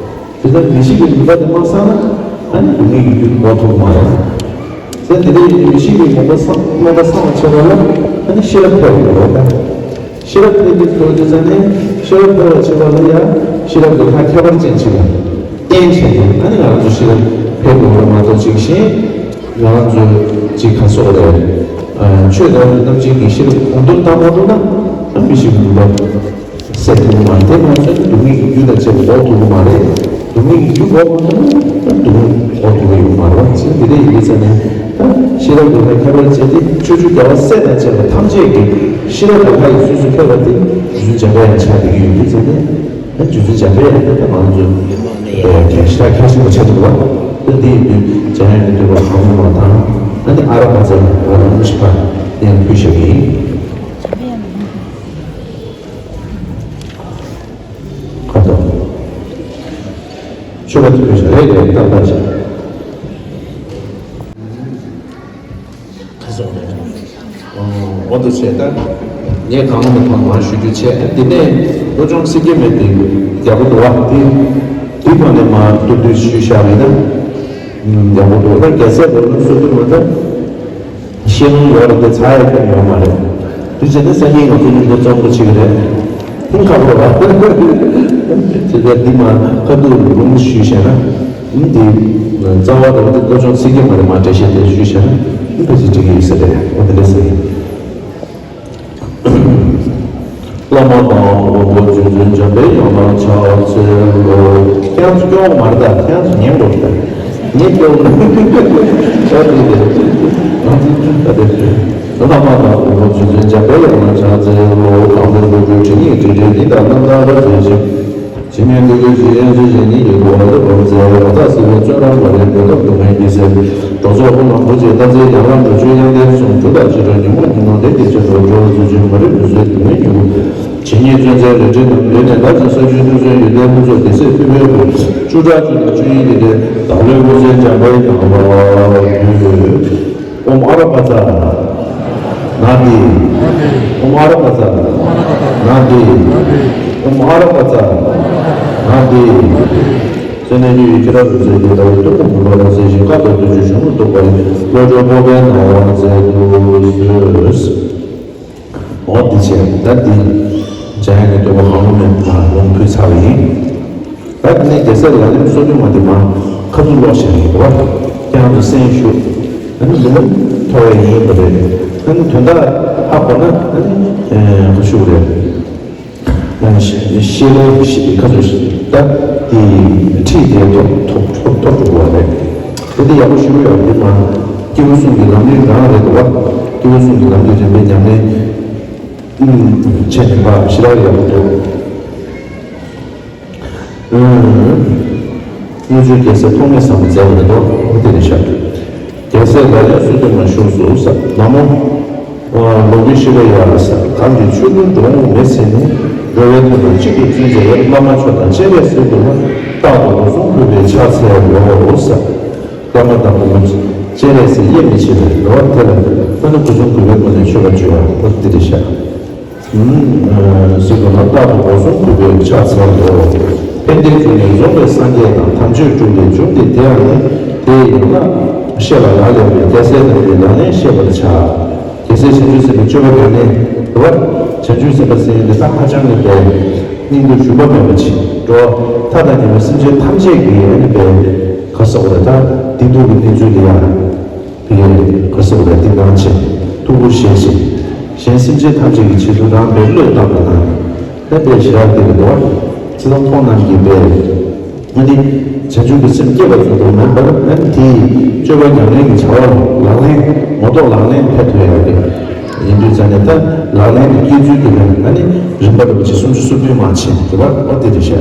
དེ་ལྟར་མི་ཤེས་པའི་མུན་པ་དེ་མ་སངས་ན་ཨ་ནི་སྡུག་བསྔལ་གྱི་རྒྱུ་དེ་འགོག་ཐུབ་ཀྱི་མ་རེད། ཟེར་དེ་འདྲ་ཡིན་དུས་མི་ཤེས་པའི་མུན་པ་སངས་རྣམ་པ་སངས་པ་བྱེད་པ་ལ་ཨ་ནི་ཤེས་རབ་འཕེལ་བ་རེད་བ། ཤེས་རབ་འཕེལ་དུས་ཐོག་དེ་ཙམ་ནས་ཤེས་རབ་འཕེལ་བ་བྱེད་པ་ལ་ཡང་ཤེས་རབ་ཀྱི་ལྷ་ཁྱད་པར་ཅན་ཅིག་ལ་བརྟེན་བྱས་ཏེ་ཨ་ནི་ང་རང་ཚོ་ཤེས་རབ་འཕེལ་དགོས་པ་མ་གཏོགས་ཅིག་གཞན་ང་རང་ཚོ་ཅིག་ག་སོགས་རེད། ཆོས་དང་རྣམ་འབྱེད་ཀྱི་ཤེས་རབ་གོང་མཐོར་བཏང་མ་ཐུབ་ན་ཨ་མི་ཤེས་པའི་མུན་པ། སེལ་ཐུབ་ཀྱི་མ་རེད། དེ་མ་ཚད་སྡུག་བསྔལ་གྱི་རྒྱུ་དང་བཅས་པ་འགོག་ཐུབ་ཀྱི་མ་རེད། སྡུག་བསྔལ་གྱི་རྒྱུ་འགོག་མ་ཐུབ་ན་སྡུག་བསྔལ་འགོག་ཐུབ་ཀྱི་ཡོད་མ་རེད་བ། ཅིག་དེ་འདྲ་ཡིན་དུས་ཙང་ནས་ད་ཤེས་རབ་ཀྱི་ལྷ་ཁྱད་པར་ཅན་དེ་ཆོས་སྐྱོང་རྒྱལ་བ་སྲས་དང་བཅས་པ་ཐམས་ཅད་ཀྱི་ཤེས་རབ་ཀྱི་ལྷ་ཡི་གསོས་སུ་ཕེབས་པ་དེ་རྗེ་བཙུན་འཇམ་དཔལ་དབྱངས་ཆགས་བསྡད་ཀྱི་ཡོད་དུས་ཙང་ནས་ད་རྗེ་བཙུན་འཇམ་དཔལ་དབྱངས་དེ་ད་ང་ཚོས་དེ་ཞེ་དྲག་གལ་ཆེན་པོ་ཆགས་འདུག་བ། ད་འདི་ཡིན་དུས་འཇམ་དབྱངས་ཀྱི་བསྟོད་པ་གང་རུང་བ་དང་ཨ་ནི་ཨ་ར་པ་ཙ་ཡི་ཨ་ར་ལུང་ཞིག་པ་ཡང་ཕུལ་ཞུ་གི་ཡིན། ཁ་དོག་ཆོས་པ་དེ་ཕུལ་ཞིག་རེད་རེད་ཏག་ཏག་ཞིག་ཁ་སོགས་རེད། འོ་འདུག་བྱས་ད། ངས་གང་མང་མང་ཞུ་རྒྱུ་བྱས་འདི་ནས་བློ་སྦྱོང་སེང་གེ་མེད་དེ་རྒྱལ་པོ་འདུག་བ་དེ། དེ་ཐོག་ནས་མ་ཏུ་ཏུ་ཞུས་བཞག་རེད་ན། རྒྱལ་པོ་འདུག་ད་རྒྱལ་སྲས་ལོ་ལོན་སུ་ཏུ་མ་ད། ཤེས་ལོང་ཡོད་རེད་དེ་ཚ་ཡ་ཁྱོན་ཡོད་མ་རེད། དེ་བྱས་ནས་སང་ཉིན་ང་ཚོ་མཉམ་དུ་རྩོམ་པ་བྱེད་ཀྱི་རེད། ཧིང་ཁ་པོ་ར། བྱས་ཙང་འདི་མ་ཁ་ཐུག་ལུང་ཞུས་བྱས་ན། འདི་རྩ་བ་ར་འདི་བློ་སྦྱོང་སེང་གེ་མ་རེད་མ་འགྲེལ་བཤད་དེ་ཞུས་བྱས་ན་ཕལ་ཆེར་འགྲིག་གི་ཡོད་ས་རེད། འོ་དེ་འདྲ་ཟེར། བླ་མ་དང་དབང་པོ་རྗེ་བཙུན་འཇམ་པའི་དབྱངས་ལ་ཕྱག་འཚལ་ལོ། ཁྱེད་རང་ཚོ་སྐྱོ་བོ་མ་རེད་ད། ཁྱེད་རང་ཚོ་ཉན་དགོས་རེད་ད། ངས་སྐྱོ་བོ་མ་རེད། ད་དེ་རེད། ང་ཚོ་ད་དེ་རེད། བླ་མ་དང་དབང་པོ་རྗེ་བཙུན་འཇམ་པའི་དབྱངས་ལ་ཕྱག་འཚལ་ལོ། གང་འདུལ་འགྲོ་ཀུན་དྲི་མེད་དྲི་བྲལ་ཉིད་དང་རྣམ་དག་རབ་མཛེས་ཤིང་། ཇི་སྙེད་ཀུན་གྱི་ཡེ་ཤེས་ཉིད་ཀྱི་རྡོ་རྗེ་འོད་ཟེར་ལ་སོགས་པའི་བརྩོན་རབ་ལ་རེ་འབད་ཐོབ་ཏུ་ངེས་ཀྱི་ཟེར། གྲོགས་ཚོགས་ཀུན་ལ་མུ་མཐུད་བརྟན་འཛིན་ཡང་ལ་འགྲོ་ཆོས་དབྱངས་ལྡན་གསུང་གྲུབ་དང་ཆེ་དྲག་ཉོན་མོངས་ཉོན་མོངས་ལས་ཀྱི་ཆེ་དྲག་འགྲོ་བའི་ཚུལ་ཆེན་མ་རིག་མུན་སེལ་སྡུག་བསྔལ་ཉེ་བོ། ཇི་སྙེད་བརྩོན་འཚལ་རལ་གྲིའི་ནང་ཡོད་ནས་ད་ཕྱིན་ས་བཅུའི་ཐུགས་བརྩོན་ཡོན་ཏན་ཕུན་ཚོགས་སྡེ་སྲིད་ཕུན་པའི་བུ། བཅུ་ཕྲག་བཅུ་དང་བཅུ་གཉིས་ཀྱི་སྡེ་བདག་བློའི་སྐུ་ཚེ་འཇམ་པའི་ངང་ལ་ཡོད། ཨོཾ་ཨ་ར་པ་ཙ། ན་དི། ཨོཾ་ཨ་ར་པ་ཙ། ན་དི། ཨོཾ་ཨ་ར་པ་ཙ། ན་དི། བརྩེ་ནས་སྨྱུ་ཡི་ཁྱི་རབས་རུ་ཚེ་འདི་ལྟ་བུའི་གཏུམ་པོ་མུན་པ་རང་བསལ་ཞིང་དཀའ་ཐུབ་ཏུ་འཇུག་གཞུང་ལུགས་རྟོགས་པ་ཡི་བློ་གྲོས་སྤོབས་པའི་སྣང་བ་མཛད་དུ་གསོལ། འོ་འདི་བྱས་ད་འདི་འཇམ་དབྱངས་ཀྱི་བསྟོད་པ་གང་རུང་མེད་པར་ལུང་ཕུལ་ཚར་བ་ཡིན། ད་འདི་ནས་རྒྱལ་སྲས་ལག་ལེན་སོ་བདུན་མ་དེ་མ་ཁ་ཐུག་ཀློག་བཞག་ཡིན་པ། ཁྱེད་རང་ཚོ་གསན་ཞུ། ཨ་ནི་ལུང་མཐོ་བའི་ཡིན་པ་རེད། ཨ་ནི་དོན་དག་ཧ་གོ་ན་ཨ་ནི་ཁ་ཤུགས་རེད། ཤེས་ལོ་ཤེས་ཁ་ཚོད་ཤེས་ད་དེ་ཁྲིད་དེ་ཐོབ་ཐོབ་ཐོབ་ཐོབ་འགྲོ་བ་རེད། དེ་དེ་ཡག་པོ་ཞུ་གི་ཡོད་དེ་མ་སྐྱེས་བུ་གསུམ་གྱི་ལམ་རིམ་རང་རེད་འདུག་བ། སྐྱེས་བུ་གསུམ་གྱི་ལམ་རིམ་རིམ་པའི་ཉམས་ལེན་བྱས་ནས་པ་ཞེ་དྲག་ཡག་པོ་འདུག་དངུལ་ཆུ་རྒྱལ་སྲས་ཐོགས་མེད་བཟང་པོ་མཛད་པ་རེད་འདུག་དེ་རེད་ཤག་རྒྱལ་སྲས་ལག་ལེན་སུ་སྟོན་མ་བཞུགས་སུ་ས་ལ་མོ། ལོ་གི་ཤི་བ་ཡ་ས་གང་གི་ཆོས་ཀུན་འགྲོ་འོང་མེད་ཟེར་ནས་འགྲོ་བའི་དོན་དུ་གཅིག་ཏུ་བརྩོན་བྱས་ཡོད། བླ་མ་མཆོག་དང་སྤྱན་རས་གཟིགས་དགོངས་ན་རྟག་ཏུ་སྒོ་གསུམ་གུས་པས་ཕྱག་འཚལ་ལོ་ས། བླ་མ་དང་སྒོ་མོ་སྤྱན་རས་གཟིགས་དབྱེར་མི་ཕྱེད་པའི་འགྲོ་བ་དེ་ལ་ལྟོས་ན་སྒོ་གསུམ་གུས་པའི་སྒོ་ནས་མཆོད་པར་བརྗོད་པ་འོ་དེ་རེད་ཤག་སྲིད་པ་ལ་རྟག་ཏུ་སྒོ་གསུམ་གུས་པས་ཕྱག་འཚལ་ལོ། ཕན་བདེའི་རྒྱུ་ནི་རྫོགས་པའི་སངས་རྒྱས་དང་། དམ་ཆོས་དྲུག་ལས་འབྱུང་སྟེ་དེ་ཡང་ནི། དེ་ཡང་ན་བཤད་པ་ལག་ལེན་པའི་རྒྱལ་སྲས་རྣམས་ཀྱི་ལག་ལེན་བཤད་པར་བྱ། རྒྱལ་སྲས་བྱང་ཆུབ་སེམས་དཔའི་སྤྱོད་པ་ག་ནས་རེད་བ། བྱང་ཆུབ་སེམས་དཔའ་ཟེར་ཡོད་འདི་ད་ཧ་ཅང་གི་པའི་སྙིང་དུ་ཞུམ་པ་མེད་པ་ཅིག་འགྲོ། མཐའ་དང་ཉེ་བའི་སེམས་ཅན་ཐམས་ཅད་ཀྱི་ཨ་ནི་པའི་ག་སོགས་རེད་ད་སྡིག་སྡུག་གི་གནས་ཚུལ་ལ་ཡང་། དེ་ག་སོགས་ལ་བསྟི་སྟང་བྱེད། ཐུགས་ཁུར་བཞེས་ཤིང་། གཞན་སེམས་ཅན་ཐམས་ཅད་ཀྱི་ཆེད་དུ་རང་དཔེ་བློས་བཏང་བ་དང་། ད་དཔེ་ཞེ་དྲག་དེ་ག་འདུག་བ། ཚེ་དང་ཁོང་རྣམས་ཀྱི་དཔེ། ཨ་ནི། བྱང་ཆུབ་ཀྱི་སེམས་བསྐྱེད་པ་ཙམ་དུ་མིན་པར་ཨ་ནི་དེའི་སྤྱོད་པ་ཉམས་ལེན་གྱི་བྱ་བ་ལག་ལེན་ངོ་ཐོག་ལག་ལེན་ཕེབས་ཐུབ་ཡག་གི་ཡིན་དུས་ཙང་ནས་ད་ལག་ལེན་དུ་སྐྱེ་ཚུལ་དེ་ལ་ཨ་ནི་རིམ་པ་རིམ་པ་བྱེད་སུམ་ཅུ་སོ་བདུན་མ་བྱེད་དགོས་པ་འོ་དེ་རེད་ཤག་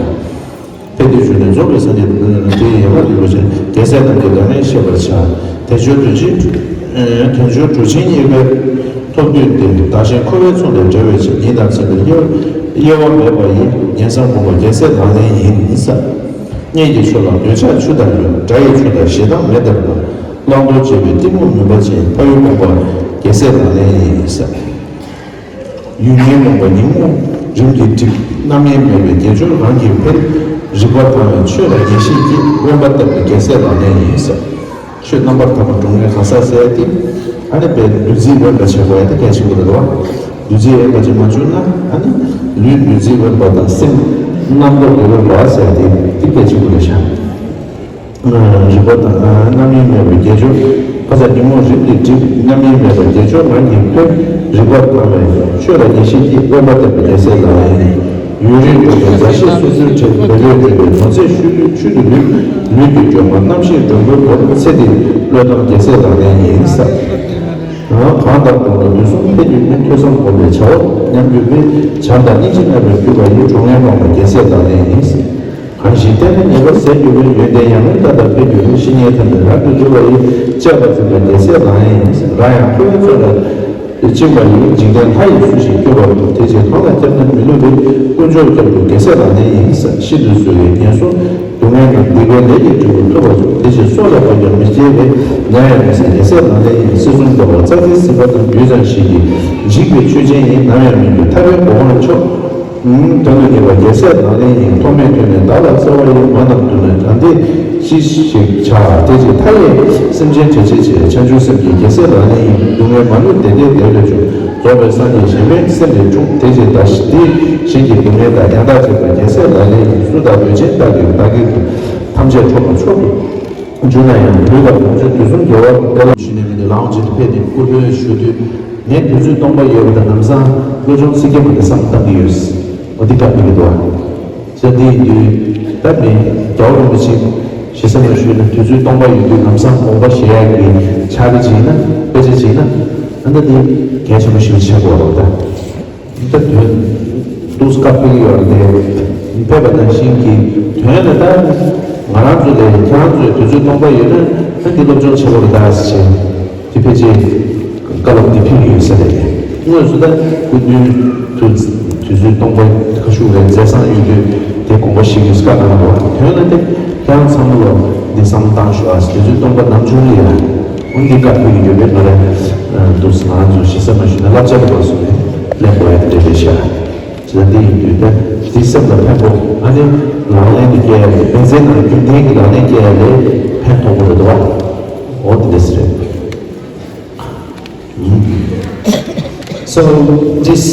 ཕན་བདེའི་རྒྱུ་ནི་རྫོགས་པའི་སངས་རྒྱས་དེ་ཡི་ཡོན་ཏན་རིན་པོ་ཆེ་རྒྱལ་སྲས་རྣམས་ཀྱི་ལག་ལེན་བཤད་པར་བྱ། དལ་འབྱོར་དོན་ཆེན་དོན་འབྱོར་གྲུབ་ཆེན་གཉིས་ཀའི་ཐོབ་དུས་ཏེ། བདག་གཞན་འཁོར་བའི་མཚོ་ལས་བསྒྲལ་བའི་ཕྱིར། ཉིན་དང་མཚན་དུ་དབྱེ་བ་དབྱེ་བ་མེད་པ་ཡི། ཉེར་བསམ་སྒོམ་པ་རྒྱལ་སྲས་ལག་ལེན་ཡིན་ས། གཉེན་གྱི་ཆོས་ལ་འདོད་ཆགས་ཆུ་དང་ཡོད། དགྲ་ཡི་ཆོས་དང་ཞེ་སྡང་མེད་ལྟར་སྣང་། བླང་དོར་བྱེད་པའི་གཏི་མུག་མུན་པ་ཅན། ཕ་ཡུལ་སྤོང་བ་རྒྱལ་སྲས་ལག་ལེན་ཡིན་ས། ཡུལ་ངན་སྨོན་པ་ཉོན་མོངས་རིམ་གྱིས་འགྲིབ། རྣམ་གཡེང་མེད་པའི་དགེ་སྦྱོར་རང་གིས་འཕེལ། རིག་པ་དྭངས་པའི་ཆོས་ལ་ངེས་ཤེས་སྐྱེ། དབེན་པ་བསྟེན་པའི་རྒྱལ་སྲས་ལག་ལེན་ཡིན་ཟེར། ཆོས་རྣམ་པར་དག་པ་སྒྲུབ་མཁན་གང་ཟག་ཟེར་ཏེ། ཨ་ནི་པའི་བདུད་རྩི་དབེན་པ་བྱེད་དགོས་ཡ་དེ་གལ་ཆེན་པོ་རེད་བ། བདུད་རྩི་དབེན་པ་ཅིག་མ་བྱུང་ན་ཨ་ནི་ལུས་བདུད་རྩི་དབེན་པ་དང་སེམས་རྣམ་རྟོག་གི་དབེན་པ་ཟེར་ཏེ་དེ་གལ་ཆེན་པོ་རེད་ཤག་རིག་པ་དང་རྣམ་གཡེང་མེད་པའི་དགེ་སྦྱོར། ཕ་ས་ཉོན་མོངས་རིམ་གྱིས་འགྲིབ། རྣམ་གཡེང་མེད་པའི་དགེ་སྦྱོར་རང་གིས་འཕེལ། རིག་པ་དྭངས་པའི་ཆོས་ལ་ངེས་ཤེས་སྐྱེ། དབེན་པ་བསྟེན་པའི་རྒྱལ་སྲས་ལག་ལེན་ཡིན། ཡུན་རིང་འགྲོགས་པའི་མཛའ་བཤེས་སོ་སོའི་གྲས་མི་ལུས་འདྲེན་པའི་ནོར་རྫས་ཤུལ་ལུས་ཤུལ་དུ་ལུས། ལུས་ཀྱི་སྐྱོན་མ་རྣམ་ཤེས་མགྲོན་པོའི་སྒོར་ཚེ་འདི་བློས་བཏང་རྒྱལ་སྲས་ལག་ལེན་ཡིན་ས། གང་དང་བསྡོངས་ལ་དུས་གསུམ་ཕན་གྱི་མིན། ཐོས་བསམ་སྒོམ་པའི་བྱ་བ་ཉམས་གྱུར་པའི་བྱམས་དང་སྙིང་རྗེ་རྣམ་པར་གྱུར་པ་ཡི་གྲོགས་ངན་སྤངས་པ་རྒྱལ་སྲས་ལག་ལེན་ཡིན། གང་ཞིག་བསྟེན་ན་ཉེས་པ་ཟད་འགྱུར་བའི་ཡོན་ཏན་ཡང་སྔོན་ལྟར་ཕན་གྱུར་པའི་བཤེས་གཉེན་ཐམས་ཅད་རབ་ཏུ་དུལ་བ་ཡི་བཅས་པ་འཛིན་པ་རྒྱལ་སྲས་ལག་ལེན་ཡིན། རང་ཡང་འཁོར་བའི་མཚོ་ལ་བཅིངས་པ་ཡི་འཇིག་རྟེན་ལྷ་ཡིས་སུ་ཞིག་སྐྱོབ་པ་དེ་ཕྱིར་གང་ལ་སྐྱབས་ན་མི་བསླུ་བའི་དཀོན་མཆོག་སྐྱབས་འགྲོ་རྒྱལ་སྲས་ལག་ལེན་ཡིན། ཤིན་ཏུ་གསོ་བའི་ངན་སོང་སྡུག་བསྔལ་རྣམས་སྡིག་པའི་ལས་ཀྱིས་སྒྲིབ་པ་ཐུབ་པ་སོགས་དེ་ཕྱིར་སྲོག་ལ་ཕན་ཀྱང་མི་སྐྱེ་བའི་ཉམས་ཡང་མི་ཟད་རྒྱལ་སྲས་ལག་ལེན་ཡིན། སྲིད་གསུམ་མདོ་བ་རྩ་བའི་ཟིན་པ་དང་རྒྱུད་ཙམ་ཞིག་གིས་འཇིག་པའི་ཆོས་ཅན་ཡིན། ནམ་ཡང་མི་འགྱུར་ཐར་པའི་གོ་འཕང་མཆོག་དོན་དུ་གཉེར་བ་རྒྱལ་སྲས་ལག་ལེན་ཡིན། ཐོག་མེད་དུས་ནས་བདག་ལ་བརྩེ་བ་ཡིས། མ་རྣམས་དུས་ནས་གང་དེ་ཅི་ཞིག་བྱ། དེ་ཅི་མཐའ་ཡས་སེམས་ཅན་བྲལ་བྱེད་ཆེ། བྱང་ཆུབ་སེམས་ཀྱི་རྒྱལ་སྲས་ལག་ལེན་ཡིན། སྡུག་བསྔལ་མ་ལུས་བདེ་བདེ་བདེ་ལས་བྱུང་། རྫོགས་པའི་སངས་རྒྱས་གཞན་ཕན་སེམས་ལས་འཁྲུངས། དེ་ཅི་ད་དེ་གཞན་གྱི་སྡུག་བསྔལ་དག་ཡང་དག་བྱེད་པ་རྒྱལ་སྲས་ལག་ལེན་ཡིན། སུ་དག་འདོད་ཆེན་བདག་གིས་བདག་གིས་ཐམས་ཅད་འཕྲོག་པ་མཆོག་ཏུ་འགྱུར་ན་ཡང་། ལུས་དང་ལོངས་སྤྱོད་དུས་གསུམ་དགེ་བ་དེ་ལ་ཞུས་ནས་མི་འདི་ལའང་ཇི་ཏུ་ཕེབས་ཏེ་སྐུ་མདུན་ཞུ་དུས། ངས་དུས་ཚོད་སྟོང་པ་ཡོད་པ་དང་ལམ་སང་བློ་སྦྱོང་ཚིག་བརྒྱད་མ་དེ་བསམ་བློ་བཏང་གི་ཡོད། འོ་འདི་བཀའ་ཕེབས་ཀྱི་འདུག་ཨ། ཟེར་འདི་ཡིན་དུས་ད་མི་རྒྱལ་བ་རིན་པོ་ཆེ་ཞེ་ས་མ་ཞུས་ན་དུས་ཚོད་སྟོང་པ་ཡོད་དུས་ལམ་སང་དགོངས་པ་བཞེས་ཡག་གི་ཕྱག་རེ་བྱས་ན་དཔེ་ཆ་བྱས་ན་ཨ་ད་འདི་གལ་ཆེན་པོ་ཞིག་ཆགས་དགོས་རེད་ད། ད་དོན་དུ་སྐབས་ཕེབས་ཀྱི་ཡོད་རེད་དེ། ཕེབས་པ་ནང་བཞིན་གྱི་དོན་ལ་ད་ང་རང་ཚོ་ལས་ཁྱེད་རང་ཚོའི་དུས་ཚོད་སྟོང་པ་ཡོད་ན་ད་འདི་སློབ་སྦྱོང་བྱེད་དགོས་རེད་ད་ཟེར་བྱས། དེ་ཕལ་ཆེར་བཀའ་སློབ་འདི་ཕེབས་ཀྱི་ཡོད་ས་རེད། དངོས་སུ་ད་སྐུ་མདུན་དུ་དུས་ཚོད་སྟོང་པ་ཁ་ཤུགས་རེད་མཛད་བཟང་ཡོད་དུས་དེ་དགོངས་པ་བཞེས་ཀྱི་བཀའ་གནང་བ་དོན་ལ་དེ་ཁྱེད་རང་ཚང་མ་ལ་འདི་བསམ་བློ་བཏང་ཤོག་ཨ། དུས་ཚོད་སྟོང་པ་ནམ་བྱུང་ལ་ཡ་འོན་ཏེ་བཀའ་ཕེབས་ཀྱི་ཡོད་པས་ང་རང་འདུག་ང་རང་ཚོ་ཞེ་ས་མ་ཞུས་ན་བསླབ་བྱ་རེད་པ་སོགས་ནས་ལེན་དགོས་ཡ་དེ་འདྲ་རེད་ཤག་ཇི་ལྟར་འདི་ཡིན་དུས་ད་འདི་སེམས་ལ་ཕན་པོ་ཨ་ནི་ལག་ལེན་དུ་སྐྱེལ་ཡ་རེད། དཔེ་མཛད་ནང་རྒྱུན་ལྡན་གྱི་ལག་ལེན་སྐྱེལ་ཡ་ལས་ཕན་ཐོགས་པོ་རེད་དོ། འོ་དེ་འདྲ་ཟེར་རེད། So this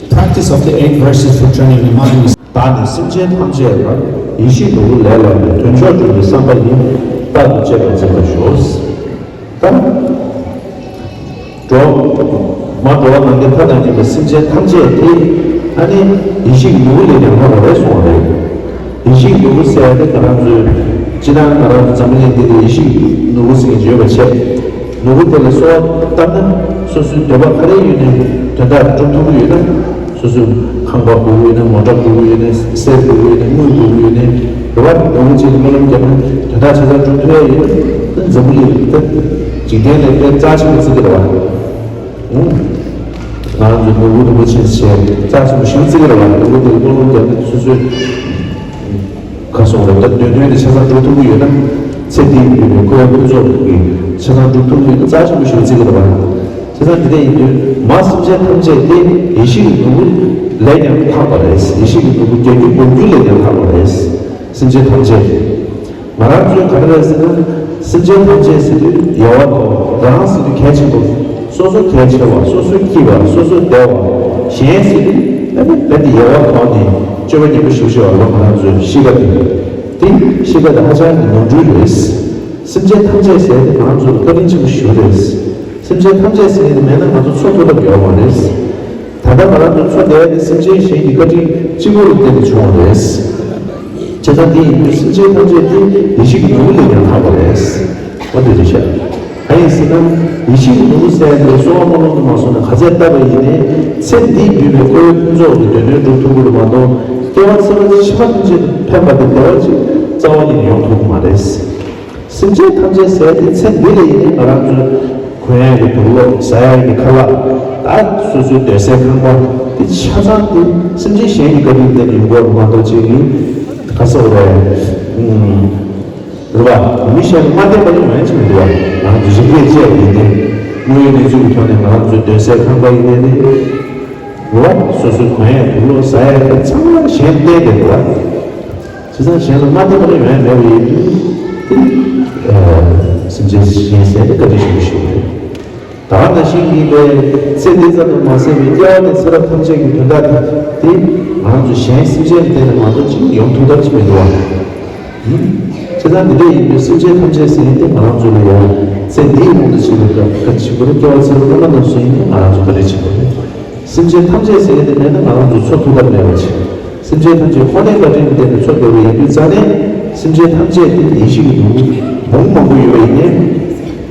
practice of the eight verses for training the mind is བདག་ནི་སེམས་ཅན་ཐམས་ཅད་ལ་ཡིད་བཞིན་ནོར་བུ་ལས་ལྷག་པའི་དོན་མཆོག་སྒྲུབ་པའི་བསམ་པ་ཡིས་རྟག་ཏུ་གཅེས་པར་འཛིན་པར་ཤོག་ད་འགྲོ། མ་ འགྲོ་བ་ནམ་མཁའི་མཐའ་དང་མཉམ་པའི་སེམས་ཅན་ཐམས་ཅད་དེ། ཨ་ནི་ཡེ་ཤེས་ཀྱི་ནོར་བུ་ལས་ཀྱང་ལྷག་པ་རེད་གསུངས་པ་རེད། ཡེ་ཤེས་ཀྱི་ནོར་བུ་ཟེར་ཡ་དེ་ང་རང་ཚོའི། སྤྱིར་བཏང་ང་རང་ཚོ་འཛམ་བུ་གླིང་འདི་ལ་ཡེ་ཤེས་ཀྱི་ནོར་བུ་ཟེར་མཁན་ཅིག་ཡོད་པ་བྱས། ནོར་བུ་དེ་ལ་གསོལ་བ་བཏབ་ན། སོ་སོའི་འདོད་པ་ག་རེ་ཡོད་ནའི་དོན་དག་འགྲུབ་ཐུབ་ཀྱི་ཡོད་ན། སོ་སོའི་ཁང་པ་དགོས་ཀྱི་ཡོད་ན། མོ་ཊ་དགོས་ཀྱི་ཡོད་ན། གསེར་དགོས་ཀྱི་ཡོད་ན། དངུལ་དགོས་ཀྱི་ཡོད་ན། རེད་བ། ནོར་བུ་གཅིག་ལ་སྨོན་ལམ་བརྒྱབ་ན་དོན་དག་ཆ་ཚང་འགྲུབ་ཐུབ་ཡ་ཡོད་ན། འཛམ་བུ་གླིང་འདི་འཇིག་རྟེན་ལས་དཔེ་རྩ་ཆེན་པོ་བརྩི་གི་རེད་བ། ང་རང་ཚོ་ནོར་བུ་རིན་པོ་ཆེ་ཞེས་རྩ་ཆེན་པོ་ཞེ་པོ་བརྩི་གི་རེད་བ། ནོར་བུ་དེ་སྨོན་ལམ་བརྒྱབ་ན་སོ་སོའི་ག་སོང་རེད། ད་འདོད་དོན་དེ་ཆ་ཚང་འགྲུབ་ཐུབ་ཀྱི་ཡོད་ན། ཚེ་འདིའི་ཡོད་པའི་འཁོར་བའི་ཕུན་ཚོགས་ཀྱི་ཆ་ཚང་འགྲུབ་ཐུབ་ཀྱི་ཡོད་ན་རྩ་ཆེན་པོ་ཞེ་པོ་བརྩི་གི་རེད་བ། བྱས་ཙང་དེ་འདྲ་ཡིན་དུས་མ་སེམས་ཅན་ཐམས་ཅད་དེ་ཡེ་ཤེས་ཀྱི་ནོར་བུ་ལས་ཀྱང་ལྷག་པ་རེད། ཡེ་ཤེས་ཀྱི་ནོར་བུ་བརྒྱ་འགྱུར་སྒོམ་འགྱུར་ལས་ཀྱང་ལྷག་པ་རེད། སེམས་ཅན་ཐམས་ཅད། ང་རང་ཚོས་ག་རེ་རེད་ཟེར་ན། སེམས་ཅན་ཐམས་ཅད་ཟེར་དུས་ཡལ་བ་དང་རང་ཟེར་དུས་གལ་ཆེན་པོ། སོ་སོ་གལ་ཆེ་བ། སོ་སོ་སྐྱིད་པ། སོ་སོ་བདེ་བ། གཞན་ཟེར་དུས་ཨ་ནི་རྦད་དེ་ཡལ་བ་དང་ནི་སྤྱོད་པ་ངན་པ་ཞེ་པོ་ཅིག་ཡོད་རེད་བ། ང་རང་ཚོའི་གཤིས་ཀ་དེ། དེ་གཤིས་ཀ་དེ་ཧ་ཅང་གི་ནོར་འཁྲུལ་རེད། སེམས་ཅན་ཐམས་ཅད་ཟེར་དེ་ང་རང་ཚོ་ལ་བཀའ་དྲིན་ཆེན་པོ་ཞིག་རེད། སེམས་ཅན་ཐམས་ཅད་ཟེར་དེ་མེད་ན་ང་ཚོ་འཚོ་ཐུབ་ཐབས་ཡོད་མ་རེད། ད་ལྟ་ང་རང་ཚོ་འཚོ་བསྡད་དེ་སེམས་ཅན་གཞན་གྱི་བཀའ་དྲིན་གཅིག་པོ་ལ་བརྟེན་ནས་བྱུང་བ་རེད། བྱས་ཙང་དེ་ཡིན་དུས་སེམས་ཅན་ཐམས་ཅད་དེ་ཡེ་ཤེས་ཀྱི་ནོར་བུ་ལས་ཀྱང་ལྷག་པ་རེད། འོ་དེ་རེད་ཤག་གང་ཡིན་ཟེར་ན། ཡེ་ཤེས་ཀྱི་ནོར་བུ་ཟེར་ཡ་དེ་གསོལ་བ་སྨོན་ལམ་དུ་མ་སོང་ན་ག་ཚད་བཏབ་པ་ཡིན་ནའི་ཚེ་འདིའི་བསྡུས་པའི་འཁོར་བའི་ཕུན་ཚོགས་ཀྱི་འདོད་དོན་འགྲུབ་ཐུབ་ཀྱི་རེད་མ་གཏོགས། སྐྱེ་བ་ཕྱི་མ་ཕྱི་མ་ཐམས་ཅད་དུ་ཕན་པ་དེ་བདེ་བ་ཅིག་རྩ་བ་ཉིད་ནས་ཡོང་ཐུབ་ཀྱི་མ་རེད། སེམས་ཅན་ཐམས་ཅད་ཟེར་དེ་ཚེ་འདི་ལ་ཡིན་ནའི་ང་རང་ཚོའི་གོན་ཡག་གི་དུག་ལོག་ཟ་ཡག་གི་ཁ་ལག་ད་སོ་སོའི་སྡོད་སའི་ཁང་པ་དེ་ཆ་ཚང་དེ་སེམས་ཅན་གཞན་གྱི་བཀའ་དྲིན་བརྟེན་ནས་ཡོང་གི་ཡོད་མ་གཏོགས་ཅིག་གི་ག་ཟེར་དགོས་རེད། རེད་བ། མི་གཞན་ལ་མ་བརྟེན་པ་ལ་ཡོང་ཡ་ཅིག་མི་འདུག་བ། ང་རང་ཚོ་རིགས་པས་དཔྱད་ཡིན་ཏེ། དངོས་ཡོད་གནས་ཚུལ་གྱི་ཐོག་ནས་ང་རང་ཚོའི་སྡོད་སའི་ཁང་པ་ཡིན་ཏེ་ནི། རེད་བ། སོ་སོའི་གོན་ཡག་དུག་ལོག་ཟ་ཡག་གི་ཚང་མ་གཞན་བརྟེན་ཏེ་འདུག་བ། བྱས་ཙང་གཞན་ལ་མ་བརྟེན་པ་ལ་ཡོང་ཡ་མེད་པ་ཡིན་དུས། དེ་སེམས་ཅན་གཞན་ཟེར་དེ་བཀའ་དྲིན་ཆེན་པོ་ཞིག་རེད། ད་ག་ནང་བཞིན་གྱི་པའི་ཚེ་འདི་ཙམ་དུ་མ་ཟད་པའི་སྐྱེ་བ་ནས་ཚེ་རབས་ཐམས་ཅད་ཀྱི་དོན་དག་དེ་ང་རང་ཚོ་གཞན་སེམས་ཅན་བརྟེན་ནས་མ་གཏོགས་ཅིག་ཡོང་ཐུབ་ཐབས་ཅིག་མི་འདུག་བ། བྱས་ཙང་འདི་འདྲ་ཡིན་དུས་སེམས་ཅན་ཐམས་ཅད་ཟེར་ཡིན་ཏེ་ང་རང་ཚོ་ལ་ཡང་ཚེ་འདིའི་དབང་དུ་བྱས་པའི་བཀའ་དྲིན་ཆེན་པོ་རེད། སྐྱེ་བ་ཕྱི་མ་སྔ་མ་རྣམས་སུ་ཡིན་ནའི་ང་རང་ཚོ་བཀའ་དྲིན་ཆེན་པོ་རེད། སེམས་ཅན་ཐམས་ཅད་ཟེར་ཡིན་ཏེ་མེད་ན་ང་རང་ཚོ་འཚོ་ཐུབ་ཐབས་མེད་པ་ཅིག་སེམས་ཅན་ཐམས་ཅད་ཁོ་ནའི་བཀའ་དྲིན་ལ་བརྟེན་ནས་འཚོ་བསྡད་པ་ཡིན་དུས་ཙང་ནས་སེམས་ཅན་ཐམས་ཅད་དེ་ཡེ་ཤེས་ཀྱི་ནོར་བུ་མང་མང་པོ་ཡོད་པ་ཡིན་ནའི།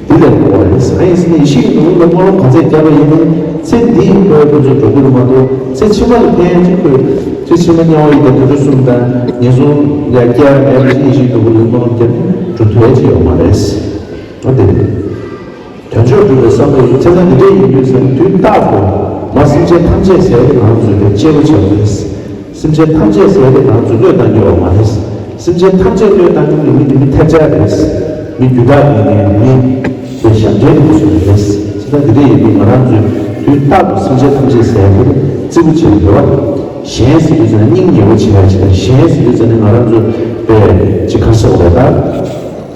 དེ་ལས་ལོག་པ་རེད། ཨ་ཡིན་ཟེར་ན་ཡེ་ཤེས་ཀྱི་ནོར་བུ་ལ་སྨོན་ལམ་ག་ཚད་བརྒྱབ་པ་ཡིན་ནའི་ཚེ་འདིའི་འཁོར་བའི་ཕུན་ཚོགས་འགྲོ་གི་རེད་མ་གཏོགས་ཚེ་ཕྱི་མ་ལ་ཕན་ཡག་ཅིག་ཁོས། ཚེ་ཕྱི་མ་དམྱལ་བ་ཡི་དྭགས་དུད་འགྲོ་གསུམ་དང་ངན་སོང་ལ་སྐྱེ་ཡག་མེད་པ་ཅིག་ཡེ་ཤེས་ཀྱི་ནོར་བུ་ལ་སྨོན་ལམ་བརྒྱབ་ནས་འགྲུབ་ཐུབ་ཡག་ཅིག་ཡོད་མ་རེད། འོ་དེ་རེད། དོན་མཆོག་སྒྲུབ་པའི་བསམ་བློ་ཡིན། བྱས་ཙང་འདི་འདྲ་ཡིན་དུས་ཟེར་ན་དུས་རྟག་ཏུ་མ་སེམས་ཅན་ཐམས་ཅད་ཟེར་ཏེ་ང་ཚོས་དེ་གཅེས་པོ་བྱེད་དགོས་རེད། སེམས་ཅན་ཐམས་ཅད་ཟེར་ཏེ་ང་ཚོས་བློས་བཏང་རྒྱུ་ཡོད་མ་རེད། སེམས་ཅན་ཐམས་ཅད་བློས་བཏང་རྒྱུ་ནི་མི་དེ་མི་ཐལ་ཆ་རེད། མི་རྒྱུ་དག་མི་ངན་མི་དེ་ཞབས་འདྲེན་དུ་བཟུང་བ་རེད། བྱས་ཙང་འདི་འདྲ་ཡིན་དུས་ང་རང་ཚོས་དུས་རྟག་ཏུ་སེམས་ཅན་ཐམས་ཅད་ཟེར་ཏེ་བརྩི་བཀུར་བྱེད་དགོས་པ། གཞན་ཟེར་དུས་ཟེར་ན་སྙིང་ཉེ་བོ་བྱེད་ཡ་ཅིག་དང་གཞན་ཟེར་དུས་ཟེར་ན་ང་རང་ཚོ་པའི་ཅིག་ག་ཟེར་དགོས་རེད་ད།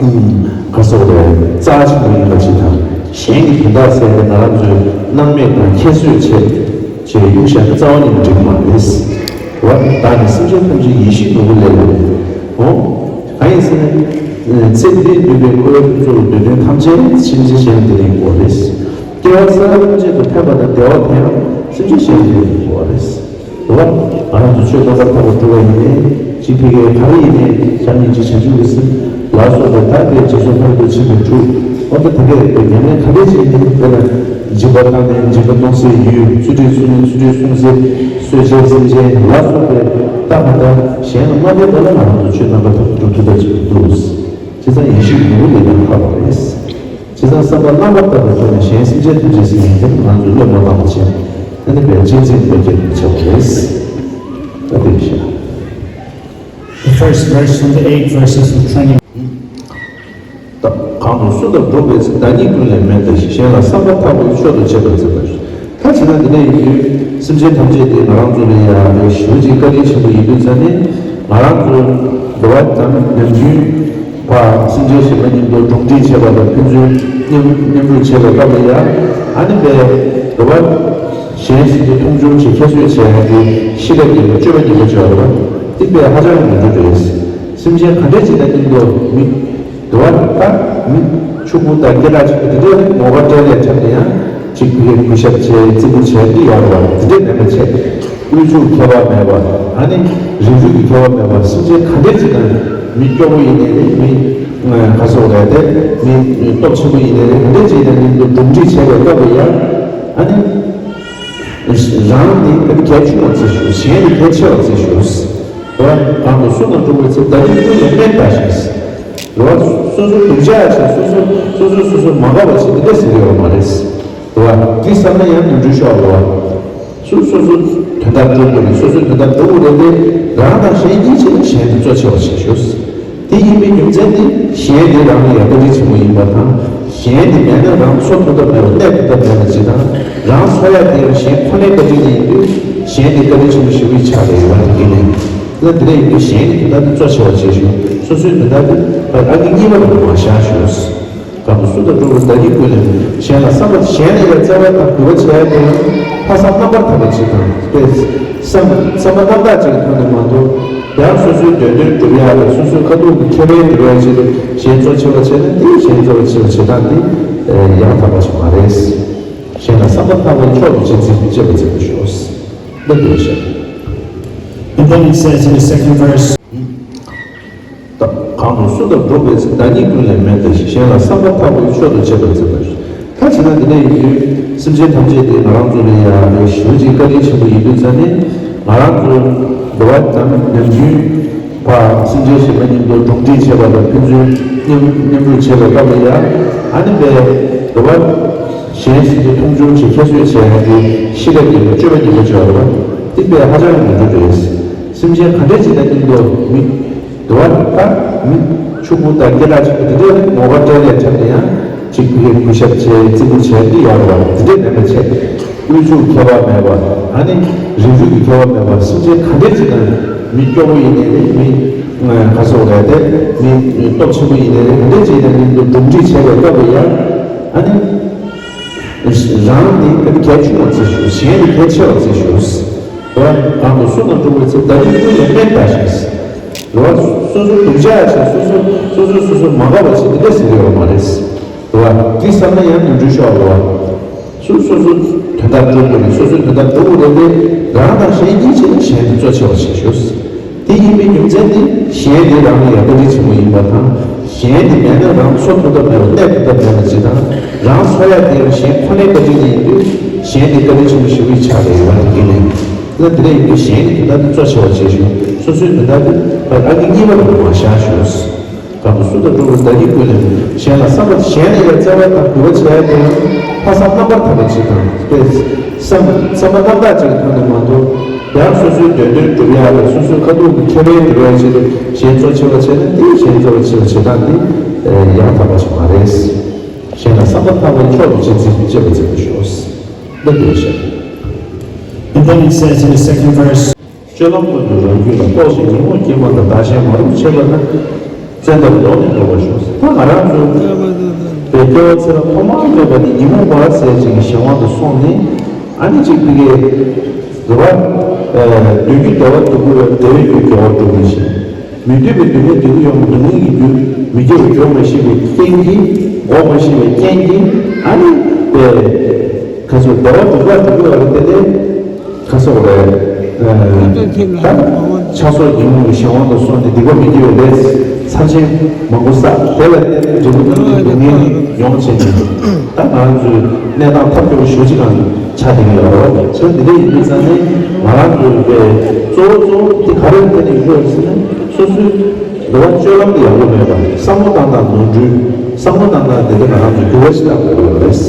ཨུམ། ག་ཟེར་དགོས་རེད། རྩ་ཆེན་པོ་ཡིན་པ་ཅིག་དང་གཞན་གྱི་དོན་དག་ཟེར་ཏེ་ང་རང་ཚོའི་སྣང་མེད་དང་ཁྱད་གསོད་བྱས་བྱས་གཡུག་བཞག་ན་རྩ་བ་ཉིད་ནས་འགྲིག་གི་མ་རེད། བ། བདག་ནི་སེམས་ཅན་ཐམས་ཅད་ཡེ་ཤེས་ནོར་བུ་ལས་ལ། འོ། གང་ཡིན་ཟེར་ན། ཚེ་འདིར་འདུས་པའི་འཁོར་བའི་ཕུན་ཚོགས་ཀྱི་འདོད་དོན་ཐམས་ཅད་སེམས་ཅན་གཞན་ལ་དེ་ལས་དགོས་རེད། སྐྱེ་བ་ཚེ་རབས་ཐམས་ཅད་དུ་ཕན་པ་དང་བདེ་བ་དེ་ཡང་སེམས་ཅན་གཞན་ལ་དེ་ལས་དགོས་རེད། རེད་བ། ང་རང་ཚོ་ཆོས་རྣམ་པར་དག་པ་སྒྲུབ་པ་ཡིན་ནའི་སྤྱི་ཕལ་སྐད་ག་རེ་ཡིན་ནའི་བྱམས་སྙིང་རྗེ་བྱང་ཆུབ་ཀྱི་སེམས་ལ་སོགས་པའི་ད་དེ་རྗེས་སུ་སྔར་དུ་ཕྱིན་པའི་དྲུག་འོ་ད་དེ་གས་དེ་ཉམས་ལེན་ག་རེ་བྱས་ནས་དཔེར་ན་འཇིགས་པ་དང་ནི་འཇིགས་པ་གཏོང་སའི་ཡུལ། ཚུལ་ཁྲིམས་བསྲུང་ནས་ཚུལ་ཁྲིམས་བསྲུང་སའི་གསོད་བྱེད་སེམས་ཅན་ལ་སོགས་པའི་ད་ག་ད་གཞན་ལ་མ་བསྟན་པ་ལ་ང་རང་ཚོ་ཆོས་རྣམ་པར་དག་པ་སྒྲུབ་ཐུབ་པ་ཅིག་འདུག་བྱས་ཙང་ཡེ་ཤེས་ཀྱི་ནོར་བུ་ལས་ཀྱང་ལྷག་པ་རེད། བྱས་ཙང་བསམ་པ་རྣམ་པར་དག་པའི་ཐོག་ནས་གཞན་སེམས་ཅན་ཐམས་ཅད་ཟེར་མཁན་དེ་ང་ཚོས་བློས་མ་བཏང་བ་བྱས། ཨ་ནི་བས་གཅེས་འཛིན་བློ་སྐྱེད་དུ་བྱ་བ་རེད། ད་དེ་བཞག The first verse from the eight verses of twenty. ད་གང་དུ་སུ་དང་འགྲོགས་པའི་ཚེ། བདག་ཉིད་ཀུན་ལས་དམན་བལྟ་ཞིང་། གཞན་ལ་བསམ་པ་ཐག་པས་མཆོག་ཏུ་གཅེས་པར་མཛད་པ་ཞིག་ད་བྱས་ན་དེ་འདྲ་ཡིན་དུས་སེམས་ཅན་ཐམས་ཅད་དེ་ང་རང་ཚོ་ལ་ཡང་ཞེ་པོ་ཅིག་བཀའ་དྲིན་ཆེན་པོ་ཡིན་དུས་ཙང་ནས་ང་རང་ཚོ་འགྲོ་བ་དང་ནམ་རྒྱུན་ཕར་སེམས་ཅན་གཞན་པ་མཉམ་དུ་འགྲོགས་འདྲིས་བྱེད་པ་དང་ཕན་ཚུན་མཉམ་མཉམ་རུབ་བྱེད་པའི་སྐབས་ལ་ཡང་ཨ་ནི་པའི་འགྲོ་བ་གཞན་ཞིག་གི་མཐོང་ཆུང་བྱེད་ཁྱད་གསོད་བྱེད་ཡ་དེ་གཤིས་ཀ་ངན་པ་སྤྱོད་པ་ངན་པ་བྱེད་པ་རེད་བ། དེ་པའི་ཧ་ཅང་ངན་འགྲོ་རེད། སེམས་ཅན་ག་འདྲས་ཅིག་དང་མཉམ་དུ་མི་འགྲོ་བ་ད་མི་ཕྱུག་པོ་དང་སྐད་གྲགས་ཆེན་པོ་དེ་འདྲས་ངོ་དགའ་སྤྲེལ་ལད་འཁྲབ་ནས་ཡང་ གཅིག་པུའི་གུས་ཞབས་བྱས་རྩིས་པོ་བྱས་འདི་ཡོད་རེད་བ། དེ་འདྲས་མེད་པ་བྱས། དབུལ་ཕྱུག་ཁྱད་པར་མེད་པ། ཨ་ནི་རིགས་རུས་ཀྱི་ཁྱད་པར་མེད་པ། སེམས་ཅན་ག་འདྲས་ཅིག་དང་། མི་སྐྱོ་པོ་ཡིན་ནའི་རེད། མི་ག་སོགས་རེད་དེ། མི་སྟོབས་ཆེན་པོ་ཡིན་ནའི་རེད། ག་འདྲས་ཅིག་དང་མཉམ་དུ་འགྲོགས་འདྲིས་བྱས་པའི་སྐབས་ལ་ཡང་། ཨ་ནི་རང་ནི་གལ་ཆུང་བ་བརྩི་ཞུ། གཞན་ནི་གལ་ཆེ་བ་བརྩི་ཞུ། རེད་བ། གང་དུ་སུ་དང་འགྲོགས་པའི་ཚེ། ད་གིན་ཀུན་ལས་དམན་ལྟ་ཞིང་། རེད་བ། སོ་སོ་སྡུག་ཅག་བྱས། སོ་སོ་སོ་སོ་སོ་སོ་མ་དགའ་བ་བྱས། དེ་འདྲས་ཟེར་ཡོད་མ་རེད། རེད་བ། འདི་བསམ་ན་ཡང་ནོར་འཁྲུལ་ཤོར་རེད་བ། སོ་སོ་སོ་དོན་དག་སྒྲུབ་དགོས་རེད། སོ་སོའི་དོན་དག་སྒྲུབ་དགོས་རེད་དེ། རང་དང་གཞན་གཉིས་བྱས་ན་གཞན་དེ་གཙོ་ཆེ་བ་བྱེད་ཤོག་དེ་ཡིན་པའི་རྒྱུ་མཚན་དེ་གཞན་དེ་རང་ལ་ཡང་བཀའ་དྲིན་ཆེན་པོ་ཡིན་པ་དང་། གཞན་དེ་མེད་ན་རང་འཚོ་ཐུབ་ཐབས་མེད་པ། གནས་ཐུབ་ཐབས་མེད་པ་ཅིག་དང་། རང་འཚོ་ཡ་དེ་ཡང་གཞན་ཁོ་ནའི་བཀའ་དྲིན་ཡིན་དུས། གཞན་དེ་བཀའ་དྲིན་ཆེན་པོ་ཞེ་པོའི་ཆགས་བསྡད་ཡོད་པ་དེ་ཀྱི་ནས། ད་དེ་འདྲ་ཡིན་དུས་གཞན་གྱི་དོན་དག་དེ་གཙོ་ཆེ་བ་བྱེད་ཤོག་སོ་སོའི་དོན་དག་དེ་ཕར་ཨ་ནི་གཉིས་པ་རུ་མ་བཞག་ཤོག་གང་དུ་སུ་དང་འགྲོགས་པའི་ཟླ་གཉིས་ཀུན་ལས། གཞན་ལ་བསམ་པ་གཞན་ལ་ཡང་བརྩེ་བ་དང་གུས་པ་བྱས་ཏེ། ལྷག་བསམ་རྣམ་པར་དག་པ་ཅིག་དང་། བསམ་བསམ་པ་རྣམ་དག་ཅིག་གི་ཐོག་ནས་མ་གཏོགས། ཡང་སོ་སོའི་འདོད་དོན་སྒྲུབ་ཡ་དང་། སོ་སོའི་ཁ་ཐུག་གི་ཁེ་ཕན་སྒྲུབ་ཡ་ཆེད་དུ་གཞན་གཙོ་ཆེ་བ་བྱས་ན། དེ་གཞན་གཙོ་ཆེ་བ་བྱེད་སྟངས་དེ་ཡང་དག་པ་ཞིག་མ་རེད། གཞན་ལ་བསམ་པ་ཐག་པ་མཆོག་ཏུ་བྱེད་ཚིག་ཅེས་པ་ཚིག་ཏུ་ཞོག་ལ་འདོད་ཤག And then it says in the second verse, གང་དུ་སུ་དང་འགྲོགས་པའི་ཚེ། བདག་ཉིད་ཀུན་ལས་དམན་ལྟ་ཞིང་། གཞན་ལ་བསམ་པ་ཐག་པས་མཆོག་ཏུ་བྱེད་པར་མཛད་པ། ད་བྱས་ན་འདི་འདྲ་ཡིན་དུས། སེམས་ཅན་ཐམས་ཅད་དེ་ང་རང་ཚོ་ལ་ཡང་ཞེ་པོ་ཅིག་བཀའ་དྲིན་ཆེན་པོ་ཡིན་དུས་ཙང་ནས། ང་རང་ཚོ་འགྲོ་བ་དང་ནམ་རྒྱུན་ཕར་སེམས་ཅན་གཞན་པ་མཉམ་དུ་འགྲོགས་འདྲིས་བྱེད་པ་དང་། ཕན་ཚུན་མཉམ་མཉམ་རུབ་བྱེད་པའི་སྐབས་ལ་ཡང་། ཨ་ནི་པའི་འགྲོ་བ་གཞན་ཞིག་གི་མཐོང་ཆུང་བྱེད། ཁྱད་གསོད་བྱེད་ཡ་དེ་ཤི་ལ་སྙིང་པོ། སྤྱོད་པ་སྙིང་པོ་བྱེད་པ་རེད་པ། འདི་དཔེ་ཧ་ཅང་གི་ནོར་འཁྲུལ་རེད། སེམས་ཅན་ག་འདྲས་ཅིག་དང་མཉམ་དུ་མི། དུ་བ་ད་མི་ཕྱུག་པོ་དང་སྐད་གྲགས་ཆེ་པོ་དེ་འདྲའི་ངོ་དགའ་སྤྲད་ལས་ཁྱབ་ནས། ཡང་གཅིག་པུའི་གུས་ཞབས་བྱས་རྩིས་པོ་བྱས་འདི་ཡོད་རེད་པ། དེ་འདྲས་མེད་པ་བྱས། དབུལ་ཕྱུག་ཁྱད་པར་མེད་པ། ཨ་ནི་རིགས་རུས་ཀྱི་ཁྱད་པར་མེད་པ། སེམས་ཅན་ག་འདྲས་ཅིག་དང་། མི་སྐྱོ་པོ་ཡིན་ནའི་རེད། མི་ག་སོགས་རེད་དེ། མི་སྟོབས་ཆེན་པོ་ཡིན་ནའི་རེད། ག་འདྲས་ཅིག་དང་མཉམ་དུ་འགྲོགས་འདྲིས་བྱས་པའི་སྐབས་ལ་ཡང་། ཨ་ནི། རང་ནི་གལ་ཆུང་བ་བརྩི་ཞུ། གཞན་ནི་གལ་ཆེ་བ་བརྩི་ཞུ། རེད་བ། གང་དུ་སུ་དང་འགྲོགས་པའི་ཚེ། བདག་ཉིད་ཀུན་ལས་དམན་ལྟ་ཞིང་། རེད་བ། སོ་སོ་སྡུག་ཅག་བྱས། སོ་སོ་སོ་སོ་སོ་སོ་མ་དགའ་བ་བྱས། དེ་འདྲས་ཟེར་ཡོད་མ་རེད། རེད་བ། འདི་བསམ་ན་ཡང་ནོར་འཁྲུལ་ཤོར་རེད་བ། སོ་སོ་སོ་དོན་དག་སྒྲུབ་དགོས་རེད། སོ་སོའི་དོན་དག་སྒྲུབ་དགོས་རེད་དེ། རང་དང་གཞན་གཉིས་བྱས་ན་གཞན་དེ་གཙོ་ཆེ་བ་བྱེད་ཤོག་དེ་ཡིན་པའི་རྒྱུ་མཚན་དེ་གཞན་དེ་རང་ལ་ཡང་བཀའ་དྲིན་ཆེན་པོ་ཡིན་པ་དང་། གཞན་དེ་མེད་ན་རང་འཚོ་ཐུབ་ཐབས་མེད་པ། གནས་ཐུབ་ཐབས་མེད་པ་ཅིག་དང་། རང་འཚོ་ཡ་དེ་ཡང་གཞན་ཁོ་ནའི་བཀའ་དྲིན་ཡིན་དུས། གཞན་དེ་བཀའ་དྲིན་ཆེན་པོ་ཞེ་པོ་ཆགས་བསྡད་ཡོད་པ་དེ་ཀྱི་ནས། ད་དེ་འདྲ་ཡིན་དུས་གཞན་གྱི་དོན་དག་དེ་གཙོ་ཆེ་བ་བྱེད་ཤོག་སོ་སོའི་དོན་དག་དེ་ཕར་ཨ་ནི་གཉིས་པ་རུ་མ་བཞག་ཤོག་གང་དུ་སུ་དང་འགྲོགས་པའི་ཟླ་གཉིས་ཀུན་ལས། གཞན་ལ་བསམ་པ་གཞན་ལ་ཡང་བརྩེ་བ་དང་གུས་པ་བྱས་ཏེ། ལྷག་བསམ་རྣམ་པར་དག་པ་ཅིག་དང་། བསམ་བསམ་པ་རྣམ་དག་ཅིག་གི་ཐོག་ནས་མ་གཏོགས། ཡང་སོ་སོའི་འདོད་དོན་སྒྲུབ་ཡ་དང་། སོ་སོའི་ཁ་ཐུག་གི་ཁེ་ཕན་སྒྲུབ་ཡ་ཆེད་དུ་གཞན་གཙོ་ཆེ་བ་བྱས་ན། དེ་གཞན་གཙོ་ཆེ་བ་བྱེད་སྟངས་དེ་ཡང་དག་པ་ཞིག་མ་རེད། གཞན་ལ་བསམ་པ་ཐག་པས་མཆོག་ཏུ་བྱེད་ཚིག་ཅེས་པ་ཚིག་ཏུ་ཞོག་ལ་འདོད་ཤག And then it says in the second verse, སྤྱོད་ལམ་ཀུན་ཏུ་རང་རྒྱུད་ལ། རྟོག་ཅིང་ཉོན་མོངས་སྐྱེས་མ་ཐག་བདག་གཞན་མ་རུངས་བྱེད་པ་ན། བཙན་ཐབས་ལྡོག་ནས་འགྲོ་བར་ཤོག་ད་ང་རང་ཚོ་པའི་སྐྱེ་བ་ཚེ་རབས་ཐོག་མར་སྨོས་པ་ནི་ཉོན་མོངས་པ་ཟེར་ཅིག་གི་གཞན་དབང་དུ་སོང་ནས། ཨ་ནི་གཅིག་པུ་གི་རེད་བ། འདོད་རྒྱུ་བདེ་བ་སྡུག་གུ་ཡོད། བདེ་བའི་རྒྱུ་དགེ་བ་སྒྲུབ་མི་ཤེས། མི་འདོད་པའི་སྡུག་བསྔལ་སྡུག་གུ་ཡོད། སྡུག་བསྔལ་གྱི་རྒྱུ་མི་སྐྱེ་བ་སྒྲུབ་མ་ཤེས་པའི་རྐྱེན་གྱིས། འགོག་མ་ཤེས་པའི་རྐྱེན་གྱིས། ཨ་ནི་པའི་ཁ་སོ་བདེ་བ་སྡུག་ག་སྡུག་གུ་ཡོད་རེད་དེ། ལས། ཁ་སོགས་རེད། ད་ཆགས་སོགས་ཉོན་མོངས་ཀྱི་གཞན་དབང་དུ་སོང་ནས་སྡིག་པ་མི་དགེ་བའི་ལས་ཚབས་ཆེན་མང་པོ་བསགས། དེ་ལ་བརྟེན་ནས་འབྲས་བུ་རྣམ་གཉིས་སྡུག་བསྔལ་ཡོང་བྱས་ནས། ད་ང་རང་ཚོའི་གནས་སྟངས་ཐབས་སྐྱོ་པོ་ཞེ་པོ་ཅིག་སྒང་ཆགས་བསྡད་ཀྱི་ཡོད་རེད་བ། བྱས་ཙང་འདི་འདྲ་ཡིན་དུས་ཙང་ནས་ང་རང་ཚོའི་པའི་གཙོ་བོ་གཙོ་བོ་དེ་ག་རེ་ལ་བརྟེན་ནས་ཡོང་གི་ཡོད་རེད་ཟེར་ན། སོ་སོའི་འདུལ་བ་སྤྱོད་ལམ་དེ་ཡག་པོ་མེད་པ། བསམ་བློ་བཏང་སྟངས་ནོར་འཁྲུལ། བསམ་བློ་བཏང་སྟངས་དེ་ཚོ་ང་རང་ཚོས་འགྱུར་བ་ཞིག་གཏང་དགོས་ཀྱི་ཡོད་རེད།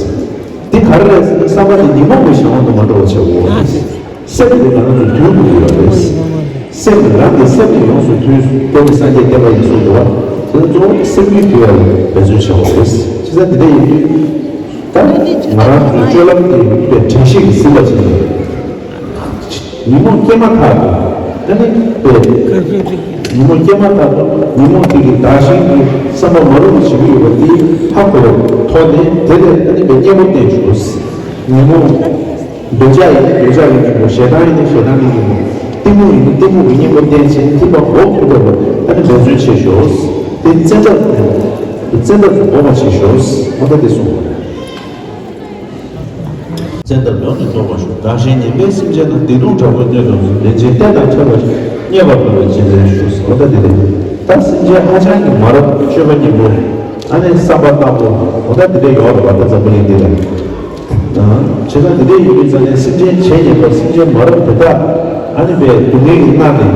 འདི་ག་རེ་རེད་ཟེར་ན། བསམ་པ་དེ་ཉོན་མོངས་པའི་གཞན་དབང་དུ་མ་འགྲོ་བ་བྱེད་དགོས། སེམས་དེ་ང་རང་ཚོས་དུལ་དགོས་ཀྱི་ཡོད་རེད། སེམས་རང་གི་སེམས་ནི་ཡོངས་སུ་དུལ། དེ་ནི་སངས་རྒྱས་བསྟན་པ་ཡིན་གསུངས་འདུག་བ། དེ་ནི་གཙོ་བོ་སེམས་རྒྱུད་དུལ་བ་ལ་འབད་བརྩོན་བྱེད་དགོས་རེད། བྱས་ཙང་འདི་འདྲ་ཡིན་དུས། ད་ང་རང་ཚོའི་སྤྱོད་ལམ་དེ་དྲན་ཤེས་ཀྱིས་ཟིན་པ་བྱས་ནས། ཉོན་མོངས་སྐྱེས་མ་ཐག་ཏུ། ཨ་ནི་པའི་ཉོན་མོངས་སྐྱེས་མ་ཐག་ཏུ། ཉོན་མོངས་དེ་གིས་བདག་གཞན་གྱི་བསམ་པ་མ་རུངས་པ་བྱེད་ཀྱི་ཡོད་པ་འདི་ཧ་གོ་བའི་ཐོག་ནས། དེ་ལས་ཨ་ནི་པའི་གཉེན་པོ་བསྟེན་ཤོག་ཉོན་མོངས། འདོད་ཆགས་ཡིན་ན་འདོད་ཆགས་ཀྱི་གཉེན་པོ། ཞེ་སྡང་ཡིན་ན་ཞེ་སྡང་གི་གཉེན་པོ། གཏི་མུག་ཡིན་ན་གཏི་མུག་གི་གཉེན་པོ་བསྟེན་བྱས། ཐིམ་པ་འགོག་ཐུབ་པ་ལ་ཨ་ནི་འབད་བརྩོན་བྱེད་ཤོག་དེ་བཙན་ཐབས་དེ་བཙན་ཐབས་སུ་འགོག་པ་བྱེད་ཤོག་འོ་ད་དེ་གསུངས་པ་རེད། བཙན་ཐབས་ཡོངས་སུ་རྫོགས་པར་ཤོག། རང་གཞན་གཉིས་མེད་སེམས་ཅན་རྣམས། སྡིག་ལྟུང་དྲག་པོའི་གནོད་དང་བཟུང་། རིན་ཆེན་གཏེར་དང་ཕྲད་པར་ཤོག། རྙེད་པར་དཀའ་བའི་རྗེས་བཙུན་ཤོག། ཟེར་བ་ད་འདི་རེད། ད་སེམས་ཅན་ཧ་ཅང་གི་མ་རབས་སྤྱོད་པ་ངན་པ། ཨ་ནི་བསམ་པ་རྟག་པོ་འོ་ད་འདི་འདྲ་ཡོད་རེད་བ། ད་འཛམ་བུ་གླིང་འདི་ལ། བྱས་ཙང་འདི་འདྲ་ཡོད་པའི་ཙང་ནས་སེམས་ཅན་བྱས་ཉེས་པ་སེམས་ཅན་མ་རབས་དེ་དག་ཨ་ནི་པའི་སྡུག་བསྔལ་གྱིས་མནར་ནས་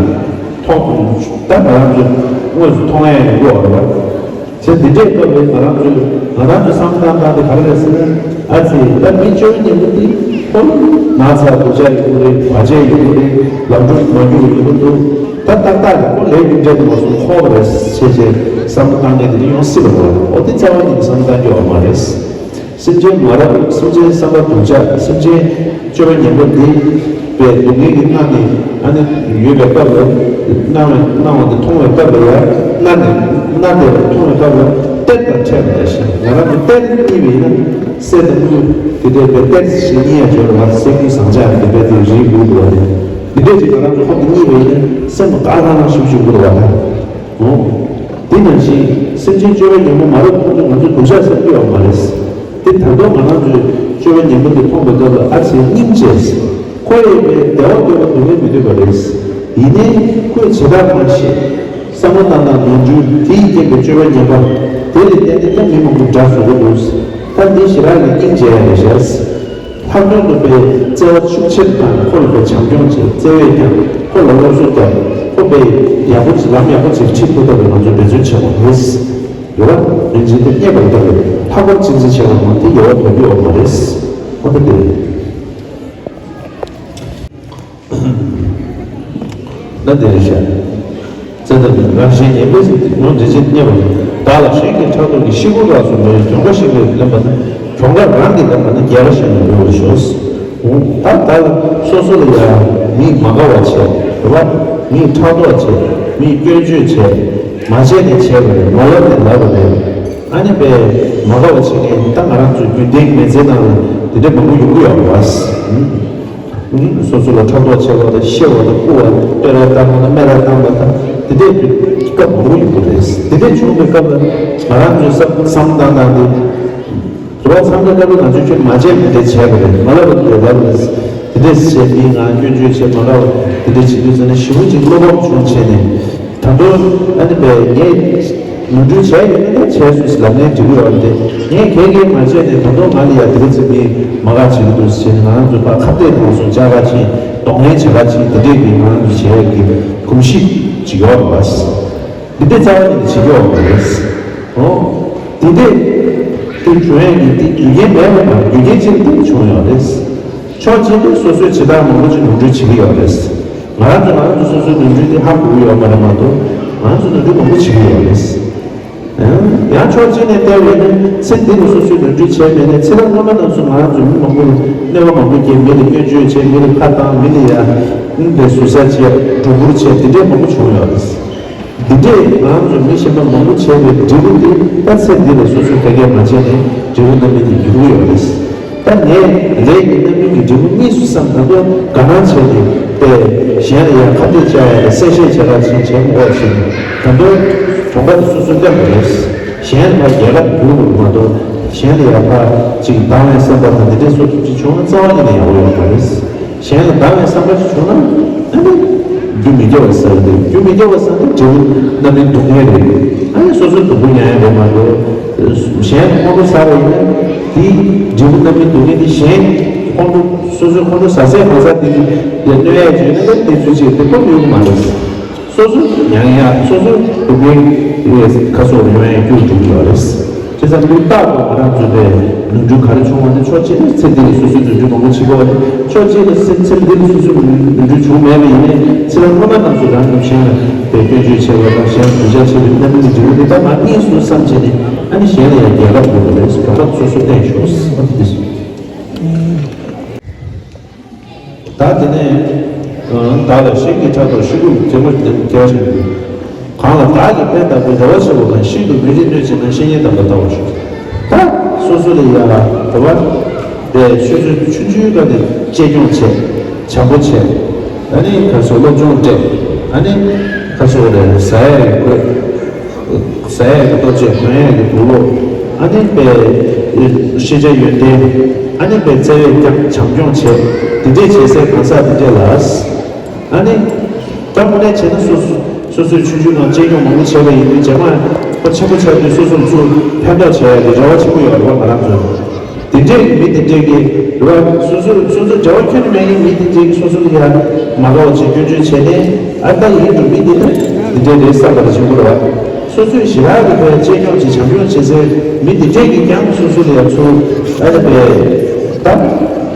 མཐོང་ད་ང་རང་ཚོས་དངོས་སུ་མཐོང་ཡ་ཡོང་གི་ཡོད་རེད་བ། བྱས་འདི་འདྲའི་སྐབས་ལ་ང་རང་ཚོས་ང་རང་ཚོས་བསམ་བློ་བཏང་སྟངས་དེ་ག་རེ་རེད་ཟེར་ན། ཨ་ཙི་ད་མི་སྤྱོད་པ་ངན་པ་འདི་ཁོ་ན་ཚ་སྡུག་ཅག་ཡོང་གི་རེད། བར་ཆད་ཡོང་གི་རེད། ལམ་འགྲོ་མ་རྒྱུག་ཡོང་གི་འདུག་ད་ཏག་ཏག་གི་ཁོ་ལས་རྒྱུ་འབྲས་དེ་མ་སོང་ཁོག་རེད་ཟེར་བྱས་བསམ་བློ་བཏང་མཁན་དེ་འདྲ་ཡོང་སྲིད་པ་རེད། འོ་དེ་རྩ་བ་ཉིད་ནས་བསམ་བློ་བཏང་རྒྱུ་ཡོད་མ་རེད། སེམས་ཅན་མ་རབས་སེམས་ཅན་བསམ་པ་སྡུག་ཅག་སེམས་ཅན་སྤྱོད་པ་ངན་པ་འདི་པའི་སྡུག་བསྔལ་གྱིས་མནར་ནས་ཨ་ནི་ཡོད་པའི་སྐབས་ལ་སྣང་བའི་སྣང་བ་འདི་མཐོང་བའི་སྐབས་ལ་ཡང་མནར་ནས་མནར་བསྡད་པ་མཐོང་བའི་སྐབས་ལ་གཏེར་དང་ཕྲད་པ་ནང་བཞིན་ང་རང་གི་གཏེར་རྙེད་པ་ཡིན་ན་གསེར་དང་དངུལ་དེ་འདྲའི་པའི་གཏེར་ཞེས་རྙེད་ཡ་བྱོས་ར་བ། གསེར་དངུལ་ཟངས་ལྕགས་དེ་འདྲའི་དེ་རིལ་བུ་འདུག་བ་དེ་འདི་འདྲས་ཀྱི་ང་རང་ཚོ་ཁོང་དུ་རྙེད་པ་ཡིན་ན་སེམས་ལ་དཀའ་ལས་ཁག་ཞིག་འཇུག་དགོས་ར་བ་དང་། འོ། དེ་ནང་བཞིན་སེམས་ཅན་སྤྱོད་པ་ངན་པ་མ་རབས་མཐོང་དུས་ང་ཚོས་སྡུག་ཅག་བསམ་གྱི་ཡོད་མ་རེད། དེ་ད་དུང་ང་རང་ཚོས་སྤྱོད་པ་ངན་པ་དེ་མཐོང་བའི་སྐབས་ལ་ཨ་ཙི་སྙིང་རྗེ། ཁོ་ཡི་བའི་བདེ་བ་འདོད་པ་སྡུག་བསྔལ་མི་འདོད་པ་རེད། ཡིན་ནའི་ཁོས་བྱེ་བྲག་མ་ཤེས། བསམ་བློ་བཏང་སྟངས་ནོར་འཁྲུལ་དེ་ཡི་རྐྱེན་པས་སྤྱོད་པ་ངན་པ་དེ་ལ་བརྟེན་ནས་ཀྱང་མི་མང་པོ་དགྲ་བཟོ་གི་འདུག་ད་འདི་ཞེ་དྲག་གི་སྙིང་རྗེ་ཡ་རེད་ཤག་ལྷག་དོན་དུ་པའི་བརྩེ་བ་ཤུགས་ཆེར་དང་ཁོ་ལ་པའི་བྱམས་སྐྱོང་བྱེད། བརྩེ་བས་ཀྱང་ཁོ་ལ་སློབ་གསོ་རྒྱབ། ཁོ་པའི་ཡག་པོ་ལམ་ཡག་པོ་ཅིག་ཁྲིད་ཐུབ་ཐབས་ལ་ང་ཚོས་འབད་བརྩོན་བྱེད་དགོས་རེད། ཡོད་པ་རིན་ཆེན་དེ་རྙེད་པར་དཀའ་བས་ལྷག་པར་གཅེས་འཛིན་བྱེད་པ་མང་དེ་ཡོད་པ་དོན་གྱི་འོག་མ་རེད། ཁོ་ཐག་དེ་རེད། ན་དེ་རེད་ཤག་བཙན་ཐབས་ནི་རང་གཞན་ངན་པའི་སེམས་ཀྱི་ངོ་འདྲེ་ཆེན་རྙེད་པ་ཡིན། བདག་ལ་གཞན་གྱི་ཕྲག་དོག་གིས། ཤི་ཁུངས་རག་སོང་མེད་གྱོང་ཁ་ཤི་བས་ལེན་པ་ན། གྱོང་ཁ་རང་གིས་ལེན་པ་ན་རྒྱལ་ཁ་གཞན་ལ་འབུལ་བར་ཤོག་འོང་ད་བདག་ལ་སོ་སོ་ལ་ཡ་མིས་མ་དགའ་བ་བྱས་རེད་བ། མིས་ཕྲག་དོག་བྱས། མིས་སྐྱོན་བརྗོད་བྱས། མ་བྱས་ནས་བྱས་པ་རེད། མ་ལབ་ནས་ལབ་པ་རེད། ཨ་ནི་པས་མ་དགའ་བ་བྱེད་མཁན་ད་ང་རང་ཚོའི་རྒྱུན་ལྡན་མི་ཚེ་ནང་ལ་དེ་འདྲ་མང་པོ་ཡོང་གི་ཡོད་རེད་བ། སོ་སོ་ལ་ཕྲག་དོག་བྱེད་པ་དང་གཤེ་བ་དང་རྐུ་བ་བསྟོད་ར་བཏང་བ་དང་སྨད་ར་བཏང་བ་དང་དེ་འདྲའི་སྐབས་མང་པོ་ཡོང་གི་རེད། དེ་འདྲའི་བྱུང་བའི་སྐབས་ལ་ང་རང་ཚོའི་བསམ་བསམ་བཏང་སྟངས་དེ་རེད་བ། མཚམས་ཀྱི་སྐབས་ལ་ང་ཚོས་ཁྱོད་མ་བྱས་མི་དེ་བྱས་པ་རེད། མ་ལབ་པ་དེ་ལབ་རེད། དེ་འདྲས་བྱས་མིའི་ངང་སྐྱོན་བརྗོད་བྱས་མ་ལབ་པ་དེ་འདྲས་བྱེད་དུས་ཙམ་ནས་ཞེ་པོ་ཅིག་བློ་ཕམ་བྱུང་བྱས་ནས་ད་དུང་ཨ་ནི་པས་ངས། ནོར་འཁྲུལ་བྱས་ཡོད་ན་ཡང་བྱས་སོང་ཟེར་ལབ་ནའི་འགྲིག་གི་ཡོད་རེད་དེ། ངས་གང་ཡང་མ་བྱས་ནས་ད་དུང་ང་ལ་ཡ་དེ་ག་ཚོད་མིས་མ་དགའ་བྱེད་ཀྱི་འདུག་ཟེར་ནས་ང་རང་ཚོ་ཕར་ཁ་གཏད་གཏོང་སོང་། བཅར་ག་ཕྱིན། གདོང་ལེན་བྱེད་ག་ཕྱིན། དེ་འདྲས་ཀྱི་ང་རང་ཚོ་བྱས་ཡག་གི་གོམས་གཤིས་ཅིག་ཡོད་རེད་བ། འདི་འདྲས་རྩ་བ་ཉིད་ནས་བྱེད་ཀྱི་ཡོད་མ་རེད། འོ། འདི་འདྲས་དེ་བྱུང་ཡག་གི་དེ་རྒྱུ་རྐྱེན་མེད་པ་མ་རེད། རྒྱུ་རྐྱེན་ཅིག་དེ་བྱུང་ཡོད་རེད། ཕྱོགས་གཅིག་ནས་སོ་སོའི་བྱེད་སྟངས་མང་པོ་ཅིག་ནོར་འཁྲུལ་བྱེད་ཀྱི་ཡོད་རེད། ང་རང་ཚོ་ང་རང་ཚོ་སོ་སོའི་ནོར་འཁྲུལ་དེ་ཧ་གོ་གི་ཡོད་མ་རེད་མ་གཏོགས་ང་རང་ཚོ་ནོར་འཁྲུལ་མང་པོ་བྱེད་ཀྱི་ཡོད་རེད། ཡང་ཕྱོགས་གཅིག་ནས་བལྟས་པ་ཡིན་ན་ཚེ་འདི་ནས་སོ་སོའི་ནོར་འཁྲུལ་བྱས་མེད་ནའི་ཚེ་རབས་སྔོན་མ་རྣམས་སུ་ང་རང་ཚོ་མི་མང་པོ་ལ་གནོད་པ་མང་པོ་བསྐྱལ། མི་ལ་སྐྱོན་བརྗོད་བྱས། མི་ལ་ཁ་བཏང་། མི་ལ་ཡ་ཨུམ་པའི་ཟུར་ཟ་བྱས། སྒྲོ་སྐུར་བྱས། དེ་འདྲའི་མང་པོ་བྱུང་ཡོད་རེད། འདི་འདྲས་ང་རང་ཚོ་མི་གཞན་པ་མང་པོ་བྱས་པའི་འབྲས་བུ་འདི་ད་ཚེ་འདི་ལ་སོ་སོས་ཐད་ཀར་མ་བྱས་ནས་འབྲས་བུ་རྣམ་སྨིན་དེ་མྱོང་གི་ཡོད་རེད། ད་ངས་ལས་ཀྱི་རྣམ་སྨིན་གྱི་འབྲས་བུ་གཉིས་སུ་བསམ་ད་དུང་དགའ་སྣང་བྱས་ཏེ་པས་གཞན་ལ་ཡང་ཁ་གཏད་བཅག་ཡ་དང་གསལ་བཤད་བྱེད་རོགས་བྱེད་བྱས་མ་དགོས་ཕྱིན་ད་དུང་གྱོང་ཁ་དེ་སོ་སོས་བསྟན་པ་རེད། གཞན་ལ་ཕར་རྒྱལ་ཁ་དེ་བསྒྱུར་དགོས་མ་གཏོགས་གཞན་ལ་ཡང་ཕར་ཅིག་སྡང་བའི་སེམས་པ་དང་འདི་འདྲས་སོགས་ཐུགས་རྗེ་ཆུང་ན་རྩ་བ་ཉིད་ནས་ཡག་པོ་ཡོད་མ་རེད། གཞན་ལ་སྡང་བའི་བསམ་པ་ཞིག་བྱུང་ན་ཨ་ནི་རྒྱུ་མི་སྐྱོ་བ་ཟེར་བ་དེ། རྒྱུ་མི་སྐྱོ་བ་ཟེར་ན་འབྲས་བུ་རྣམ་སྨིན་སྡུག་བསྔལ་རེད། ཨ་ནི་སོ་སོའི་སྡུག་པོ་མྱངས་ཡ་རེད་མ་གཏོགས་གཞན་ལ་ཁོང་ཁྲོ་ཟ་བ་ཡིན་ན་དེའི་འབྲས་བུ་རྣམ་སྨིན་སྡུག་བསྔལ་དེ་གཞན་ཁོང་ཁྲོ་སོ་སོའི་ཁོང་ཁྲོ་ཟ་ཟས་མ་ཟ་དེ་གི་ལ་གནོད་ཡ་ཅིག་ཡོད་ན་ད་དེ་ཚོའི་ཆེད་དེ་ཁོ་ཡོང་གི་མ་རེད། སོ་སོ་མྱང་ཡག་སོ་སོ་སྡུག་བསྔལ་ཁ་སོགས་ཡོང་ཡག་རྒྱུར་འགྲོ་གི་ཡོད་རེད། བྱས་ཙང་ལུགས་ལྟག་ཏུ་ང་རང་ཚོ་པའི་ནོར་འཁྲུལ་ག་རེ་བྱུང་བ་དེ་ཕྱོགས་གཅིག་ནས་ཚེ་འདི་ལ་སོ་སོའི་ནོར་འཁྲུལ་མང་པོ་བྱེད་དགོས་པ་རེད། ཕྱོགས་གཅིག་ནས་སེམས་ཚེ་འདི་ལ་སོ་སོའི་ནོར་འཁྲུལ་བྱུང་མེད་པ་ཡིན་ནའི་ཚེ་རབས་སྔོན་མ་རྣམས་སུ་རང་གི་གཞན་ལ་པའི་སྐྱོན་བརྗོད་བྱས་པ་དང་གཞན་ལ་དོན་རྐྱང་བྱས་པའི་རྣམ་སྨིན་གྱི་འབྲས་བུ་འདི་ད་ང་གཉིས་སུ་བསམ་བྱས་ནས་ཨ་ནི་གཞན་ལ་ཡང་རྒྱལ་ཁ་དགོས་པ་རེད། གྱོང་ཁ་སོ་སོས་བསྟན་ཤོག་ཟེར་བ་དེ་རེད། ད་དེ་ནས་བདག་ལ་གཞན་གྱི་ཕྲག་དོག་ཤི་ཁུངས་རྒྱལ་པོ་རྒྱལ་བ་ཞིག་འདུག་གང་ལ་བདག་གིས་ཕན་བཏགས་པའི་རེ་བ་ཆེ་བ་དང་། ཤིན་ཏུ་མི་རིགས་གནོད་བྱེད་ན། བཤེས་གཉེན་དམ་པ་ལྟ་བར་ཤོག་ད་སོ་སོ་ལ་ཡ་རེ་བ་དེ་ཆུ་ཚོད་ཆུང་ཆུང་སྒང་ནས་གཅེས་སྐྱོང་བྱས། བྱམས་པོ་བྱས། ཨ་ནི་ག་སོ་སློབ་སྦྱོང་སྤྲད། ཨ་ནི་ག་སོ་རེ་ཟ་ཡ་ཡི་གོས། ཟ་ཡ་གི་ལྟོ་ཆས། གོན་ཡ་གི་དུག་ལོག་ཨ་ནི་པའི་ ཤེས་བྱ་ཡོན་ཏན། ཨ་ནི་པའི་བརྩེ་བས་ཀྱང་བྱམས་སྐྱོང་བྱེད། དེ་འདྲས་བྱེད་སའི་གང་ཟག་དེ་འདྲས་ལ། ཨ་ནི། ད་དངོས་གནས་བྱས་ན་སོ་སོ་སོ་སོའི་ཆུང་ཆུང་ནང་གཅེས་སྐྱོང་མང་པོ་བྱས་པ་ཡིན་དུས་རྗེས་མ་ཁོ་ཆེན་པོ་ཆགས་དུས་སོ་སོར་ཚུར་ཕན་ཐོགས་བྱས་ཡ་དེ་རེ་བ་ཆེན་པོ་ཡོད་རེད་བ། ང་རང་ཚོས་དེ་འདྲས་ཀྱི་མི་དེ་འདྲས་ཀྱི་རེ་བ་སོ་སོ་སོ་སོ་འབྲེལ་བ་ཁྱོན་ནས་མེད་མཁན་མི་དེ་འདྲས་ཀྱི་སོ་སོ་ལ་ཡ་མ་དགའ་བ་བྱེད་སྐྱོན་བརྗོད་བྱས་ནས་ཨ་ད་ཡིན་འགྲོ་མི་དེ་ནི་དེ་འདྲས་རེད་བསམ་པ་ཆེན་པོ་རེད་བ། སོ་སོས་ཞེ་དྲག་གི་ཕན་གཅེས་སྐྱོང་བྱེད་བྱམས་སྐྱོང་བྱེད་སའི་མི་དེ་འདྲས་ཀྱིས་ཀྱང་སོ་སོ་ལ་ཡ་ཚུར་ཨ་ནི་པའི་ད་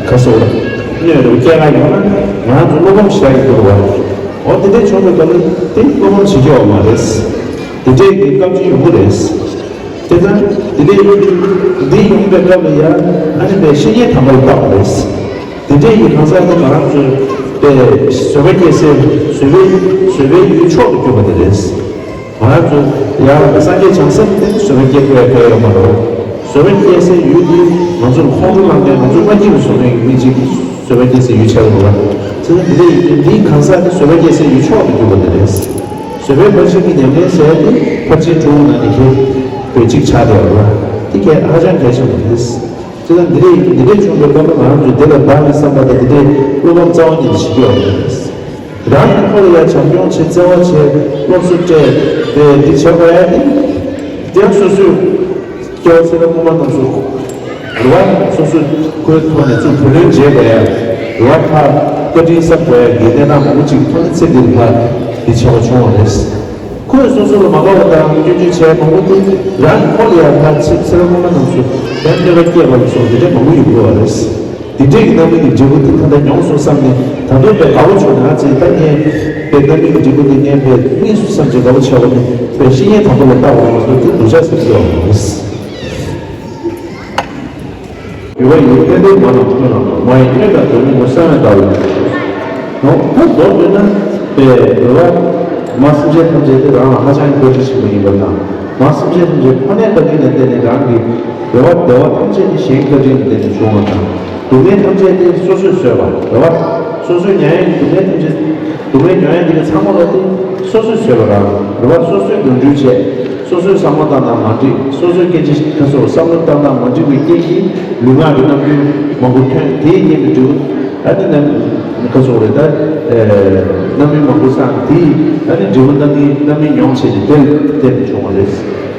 ག་སོགས་ལ་གནོད་རེ་སྐྱེལ་ག་ཡོང་ན་ང་ཚོ་བློ་ཕམ་ཞེ་དྲག་གི་འདུག་བ། འོ་དེ་འདྲས་བྱུང་བའི་སྐབས་ལ་དེ་བློ་ཕམ་བྱེད་རྒྱུ་ཡོད་མ་རེད། དེ་འདྲས་ཀྱི་སྐབས་ཅིག་ཡོང་གི་རེད། དེ་ལྟར་དེ་འདྲས་ཡོང་དུས་འདི་ཡོང་པའི་སྐབས་ལ་ཡང་ཨ་ནི་པའི་བཤེས་གཉེན་དམ་པ་ལ་བལྟ་བ་རེད། དེ་འདྲས་ཀྱི་གང་ཟག་དེ་ང་རང་ཚོའི་པའི་བཟོད་པ་སྐྱེ་སའི་བཟོད་པའི་བཟོད་པའི་ཡུལ་མཆོག་ཏུ་གྱུར་པ་དེ་རེད། ང་རང་ཚོ་ཡང་སངས་རྒྱས་བྱང་སེམས་དེ་བཟོད་པ་སྐྱེ་དགོས་ཡ་གང་ཡང་ཡོད་མ་རེད། བཟོད་པ་སྐྱེ་སའི་ཡུལ་དེ་ང་ཚོར་ཁོང་ཁྲོ་ལངས་ཏེ་ང་ཚོ་མ་སྐྱིད་པ་བཟོ་མཁན་གྱི་མི་གཅིག་བཟོད་པ་སྐྱེ་སའི་ཡུལ་ཆགས་ཡོད་རེད། བྱས་ཙང་འདི་འདྲ་ཡིན་དུས་འདིའི་གང་ཟག་དེ་བཟོད་པ་སྐྱེ་སའི་ཡུལ་མཆོག་ཏུ་གྱུར་པ་དེ་རེད། བཟོད་པའི་ཕར་ཕྱིན་གྱི་ཉམས་ལེན་ཟེར་ཏེ་ཕར་ཕྱིན་དྲུག་ནང་ནས་ཁྱེད་བོད་གཅིག་ཆགས་བསྡད་ཡོད་རེད། དེ་གལ་ཧ་ཅང་གལ་ཆེན་པོ་རེད། བྱས་ཙང་འདི་འདྲ་འདི་འདྲ་བྱུང་བའི་སྐབས་ལ་ང་རང་ཚོས་དེ་ལ་བདག་གི་བསམ་པ་དང་དེ་འདྲའི་བློ་ཕམ་རྩ་བ་ཉིད་ནས་བྱེད་རྒྱུ་ཡོད་མ་རེད། རང་གི་ཁོ་ལ་ཡང་བྱམས་སྐྱོང་བྱེད། བརྩེ་བ་བྱེད། སློབ་གསོ་སྤྲད་དེ་འདི་བྱེད་དགོས་ཡ་དེ། དེ་ཡང་སོ་སོས་སྐྱེ་བ་ཚེ་རབས་སྔོན་མ་རྣམས་སུ་རེད་བ། སོ་སོས་ཁོའི་ཐོག་ནས་ཚུར་བུ་ལོན་འཇལ་དགོས་ཡ་རེད་བ། ཕར་བཀའ་དྲིན་གསབ་དགོས་ཡ་གི་གནས་སྟངས་མང་པོ་ཅིག་ཐོག་ནས་ཚེ་འདིར་ཕར་འདི་བྱེད་དགོས་བྱུང་བ་རེད། ཁོས་སོ་སོ་ལ་མ་དགའ་བ་དང་སྐྱོན་བརྗོད་བྱས་མང་པོ་དེ་རང་གི་ཁོ་ལ་ཡང་ཕར་ཚེ་ཚེ་རབས་སྔོན་མ་རྣམས་སུ་ཕན་གནོད་པ་སྐྱེལ་བ་ལ་སོགས་འདི་འདྲ་མང་པོ་ཡོང་གི་ཡོད་རེད། འདི་འདྲའི་གི་རྣམ་སྨིན་གྱི་འབྲས་བུ་དེ་ད་ལྟ་མྱོང་སོང་བསམ་ནས་ད་དུང་དཔེ་དགའ་བོ་བྱུང་ན་ཚེ་ད་ངས་དཔེ་རྣམ་སྨིན་གྱི་འབྲས་བུ་དེ་ངས་དཔེ་དངོས་སུ་བསམ་གྱི་དགའ་བོ་བྱ་བ་ནི་དཔེ་བཤེས་གཉེན་དམ་པ་ལ་བལྟ་བ་མ་གཏོགས་དེ་འདུག་བྱ་ཟེར་གྱི་ཡོད་མ་རེད། འོས་པ་ཡི་ཕན་བདེའི་མ་རྣམས་ཁྱོད་རང་དང་། མ་ཡི་གནོད་དང་སྡུག་བསྔལ་མུ་བསམ་ཡས་བདག་ལ་འབྱུང་། ད་མདོར་བསྡུས་ན་པའི་འོས་པ་མ་སེམས་ཅན་ཐམས་ཅད་དེ་རང་ལ་ཧ་ཅང་བཀའ་དྲིན་ཆེན་པོ་ཡིན་པ་དང་། མ་སེམས་ཅན་ཐམས་ཅད་ཁོ་ནའི་བཀའ་དྲིན་ལ་བརྟེན་ནས་རང་གི་འོས་པ་བདེ་བ་ཐམས་ཅད་དེ་གཞན་བཀའ་དྲིན་ལ་བརྟེན་ནས་བྱུང་བ་དང་། སྡུག་བསྔལ་ཐམས་ཅད་དེ་སོ་སོས་བཟོས་པ་རེད་བ། སོ་སོའི་མྱོང་ཡས་ཀྱི་སྡུག་བསྔལ་ཐམས་ཅད་སྡུག་བསྔལ་མྱོང་ཡས་འདི་ག་ཚང་མ་ལ་དེ་སོ་སོས་བཟོས་པ་རང་རེད་བ། སོ་སོས་ནོར་འཁྲུལ་བྱས། སོ་སོའི་བསམ་བློ་བཏང་སྟངས་མ་འགྲིག་སོ་སོའི་སྐད་ཆ་ཁ་སོགས་བསམ་བློ་བཏང་སྟངས་མ་འགྲིག་པའི་རྐྱེན་གྱིས་ལུས་ངག་གི་རྣམ་སྨིན་མང་པོ་ཐོན། དེའི་རྐྱེན་གྱིས་འབྲས་བུ་ཨ་ནི་རྣམ་ཁ་སོགས་རེད་ད། རྣམ་སྨིན་མང་པོ་སངས། དེའི་ཨ་ནི་འབྲས་བུ་རྣམ་སྨིན་རྣམ་སྨིན་མྱོང་བྱས་ཏེ་དེར་བརྟེན་ནས་བྱུང་བ་རེད།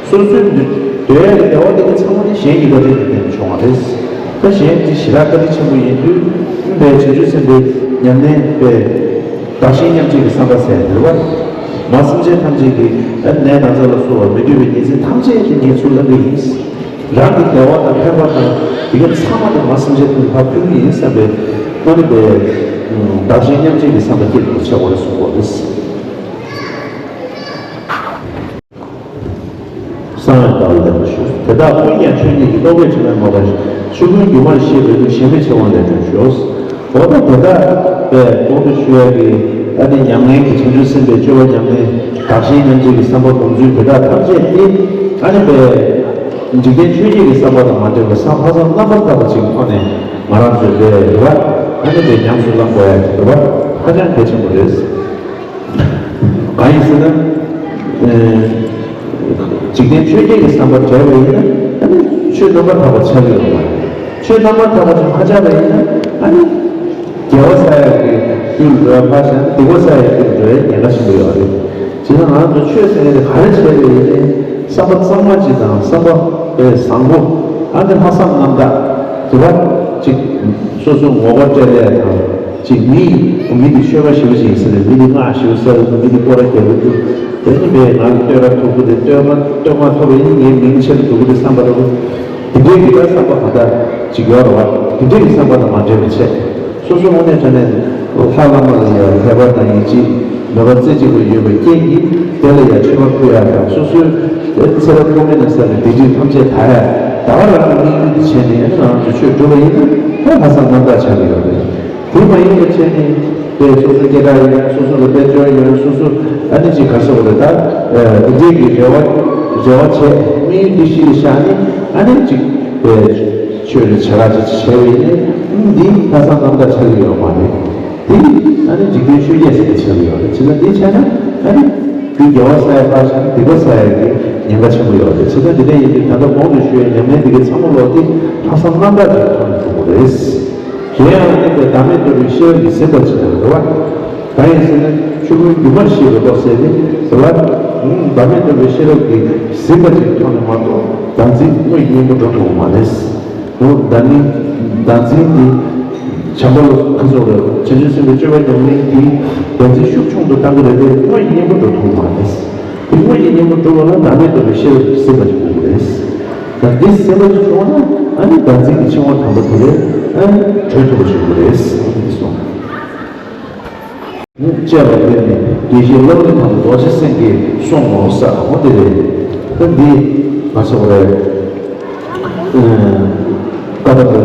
སོ་སོའི་འདོད་ཡག་གི་བདེ་བ་དེ་ག་ཚང་མ་ནི་གཞན་གྱི་བཀའ་དྲིན་ལ་བརྟེན་ནས་བྱུང་བ་རེད། ད་གཞན་དེ་ཞེ་དྲག་བཀའ་དྲིན་ཆེན་པོ་ཡིན་དུས་སྨིན་པའི་བྱང་ཆུབ་སེམས་དཔའི་ཉམས་ལེན་པའི་བདག་གཞན་མཉམ་བརྗེ་གི་བསམ་པ་ཟེར་དེ་རེད་བ། མ་སེམས་ཅན་ཐམས་ཅད་ཀྱི་ནད་ན་ཚ་ལ་སོགས་པ་མི་འདོད་པའི་ཉེན་ཚན་ཐམས་ཅད་དེ་ངས་ཚུར་བླང་གི་ཡིན། རང་གི་བདེ་བ་དང་ཕན་པ་དང་དེ་ག་ཚང་མ་དེ་མ་སེམས་ཅན་ཐམས་ཅད་ཕར་ཕུལ་གི་ཡིན་བསམ་པའི་དངོས་གནས་པའི་བདག་གཞན་མཉམ་བརྗེ་གི་བསམ་པ་སྐྱེ་དགོས་ཆགས་པ་རེད་གསུངས་པ་རེད། གསང་བའི་བདག་ལ་ལེགས་པར་ཞུ། དེ་དག་ཀུན་ཀྱང་ཆོས་ཉིད་ཀྱི་རྟོག་པས་དྲི་མས་མ་གོས་ཤིང་། ཆོས་ཀུན་སྒྱུ་མར་ཤེས་པའི་ཀུན། ཞེན་མེད་ཆེ་བ་ལས་གྲོལ་ཤོག་འོ་ད་དེ་དག་པའི་གོང་དུ་ཞུ་ཡ་གི་ཨ་ནི་ཉམས་ལེན་གྱི་བྱང་ཆུབ་སེམས་དཔའི་སྤྱོད་པ་ཉམས་ལེན་བདག་གཞན་མཉམ་བརྗེ་གི་བསམ་པ་སྒོམ་ཚུལ་དེ་དག་ཐམས་ཅད་དེ་ཨ་ནི་པའི་འཇིག་རྟེན་ཆོས་ཉིད་ཀྱི་བསམ་པ་དང་མ་འདྲེས་པར་བསམ་ལྷག་བསམ་རྣམ་པར་དག་པ་ཅིག་ཐོག་ནས་ང་རང་ཚོས་དེ་རེ་བ་ཨ་ནི་པའི་ཉམས་སུ་བླང་དགོས་ཡ་དེ་རེ་བ་ཧ་ཅང་གལ་ཆེན་པོ་རེད། གང་ཡིན་ཟེར་ན། ཨེ། འཇིག་རྟེན་ཆོས་བརྒྱད་ཀྱི་བསམ་པ་བྲལ་བ་ཡིན་ན་ཨ་ནི་ཆོས་རྣམ་པར་དག་པ་ཆགས་ཀྱི་ཡོད་མ་རེད། ཆོས་རྣམ་པར་དག་པ་ཅིག་མ་ཆགས་པ་ཡིན་ན་ཨ་ནི་དགེ་བ་བསགས་ཡག་གི་རྒྱུར་འགྲོ་ཡ་ཕར་བཞག་ན་སྡིག་པ་བསགས་ཡག་རྒྱུར་འགྲོ་ཡ་ཉེན་ཁ་ཆེན་པོ་ཡོད་རེད། བྱས་ཙང་ང་ཚོ་ཆོས་ཟེར་མཁན་དེ་ག་རེ་བྱས་པ་ཡིན་ནའི་བསམ་པ་གཙང་མ་ཅིག་དང་བསམ་པ་དཔེ་བཟང་པོ་ཨ་ནི་ལྷག་བསམ་རྣམ་དག་དེ་བ་ཅིག་སོ་སོ་ངོ་དགའ་སྤྲད་ཡ་དང་། ཅིག་མི་ཡིས་མི་འདི་ཆོས་པ་ཞེ་པོ་ཅིག་ཡིན་ཟེར་ནས་མི་འདི་སྔགས་ཞེ་པོ་གསལ་ལ་མི་འདི་སྐོར་ར་རྒྱག་གི་འདུག་དེ་ནི་མི་ང་ལ་བསྟོད་ར་ཐོབ་གི་རེད། བསྟོད་མ་བསྟོད་མ་ཐོབ་པ་ཡིན་ངའི་མིང་ཆེ་རུ་འགྲོ་གི་རེད་བསམ་པ་འདྲ་པོ། དེ་འདྲའི་གི་ད་བསམ་པ་ག་འདྲ་ཅིག་ཡོད་རེད་བ། དེ་འདྲའི་གི་བསམ་པ་དང་མ་འདྲེས་པ་བྱས། སོ་སོ་དངོས་གནས་དྲང་གནས་ལྷ་བླ་མ་ལ་ཡང་དད་པ་དང་ཡིད་ཆེས་མོས་པ་རྩེ་གཅིག་པ་ཡོད་པའི་རྐྱེན་གྱིས་དེ་ལ་ཡང་མཆོད་པ་ཕུལ་ཡག་དང་སོ་སོའི་ཚེ་རབས་སྔོན་མའི་ནང་བསགས་པའི་སྡིག་སྒྲིབ་ཐམས་ཅད་དག་ཡག་ད་ག་རང་གི་དམིགས་ཡུལ་དེ་བྱས་ནས་ཡང་ན་ང་ཚོ་ཆོས་སྒྲུབ་པ་ཡིན་ན་ད་ལྷག་བསམ་རྣམ་དག་ཆགས་ཀྱི་ཡོད་རེད། དེ་མ་ཡིན་པ་བྱས་ནས་དེ་སོ་སོ་སྐད་གྲགས་ཡོད་ན་སོ་སོ་ལ་དཔལ་འབྱོར་ཡོད་ན་སོ་སོ་ཨ་ནི་ཅིག་ག་རེ་ཟེར་དགོས་རེད་ད། འདི་འདྲའི་གི་རེ་བ་རེ་བ་བྱས་དམིགས་ཡུལ་འདི་གཞི་ལ་བཞག་ནས་ཨ་ནི་ཅིག་ཆོས་རེ་བྱེ་བྲག་ཅིག་བྱས་པ་ཡིན་ན་འདི་ལྷག་བསམ་རྣམ་དག་ཆགས་ཀྱི་ཡོད་མ་རེད། འདི་ཨ་ནི་འཇིག་རྟེན་ཆོས་བརྒྱད་ཟེར་ནས་ཆགས་ཀྱི་ཡོད་རེད། བྱས་ན་འདི་བྱས་ན་ཨ་ནི་འདི་དགེ་བ་བསགས་ཡ་ཕར་བཞག་སྡིག་པ་བསགས་ཡ་གི་ ཉེན་ཁ་ཆེན་པོ་ཡོད་རེད། བྱས་ཙང་དེ་འདྲ་ཡིན་དུས་ད་ལྟ་གོང་དུ་ཞུས་པའི་ཉམས་ལེན་འདི་གའི་ཚང་མ་ལོག་སྟེ་ལྷག་བསམ་རྣམ་དག་ཅིག་ཐོག་ནས་ཐུབ་དགོས་རེད། གཞན་ཡང་ཨ་ནི་བདག་མེད་རྟོགས་པའི་ཤེས་རབ་ཀྱིས་ཟིན་པ་ཅིག་རེད་བ། གང་ཡིན་ཟེར་ན་ཆོས་ཀུན་སྒྱུ་མར་ཤེས་པའི་བློ་ཟེར་ཏེ་རེད་བ། བདག་མེད་རྟོགས་པའི་ཤེས་རབ་ཀྱིས་ཟིན་པ་ཅིག་ཐོག་ནས་མ་གཏོགས་བདག་འཛིན་དངོས་ཡིན་གཉེན་པོ་འགྲོ་ཐུབ་པ་མ་རེད། འོ་ད་ནི་བདག་འཛིན་འདི་བྱམས་པ་ལ་ཁ་སོགས་རེད། བྱང་ཆུབ་སེམས་དཔའི་སྤྱོད་པ་ཉམས་ལེན་གྱིས་བདག་འཛིན་ཤུགས་ཆུང་དུ་བཏང་གི་རེད་དེ་དངོས་ཡིན་གཉེན་པོ་འགྲོ་ཐུབ་པ་མ་རེད། དེ་དངོས་ཀྱི་གཉེན་པོ་སྒྲུབ་པ་ལ་བདག་མེད་རྟོགས་པའི་ཤེས་རབ་ཟིན་པ་ཞིག་དགོས་ཀྱི་རེད། ད་འདི་ཟིན་པ་ཞིག་བྱུང་བ་ན་ཨ་ནི་བདག་འཛིན་གྱི་འཆིང་བ་དམ་པ་དེ་ལས་ཨ་ནི་གྲོལ་ཐུབ་པ་ཞིག་དགོས་རེད་ཟེར་གསུངས། ཅེས་པ་འདི་ནི་དགེ་བཤེས་ལྷ་བྲིས་དམ་པ་རྡོ་རྗེ་སེང་གེས་གསུངས་ནོ་ཟེར་བ་དེ་རེད། ད་འདི་མ་ཚོགས་རེད། ཀ་པ་ལ་དགེ་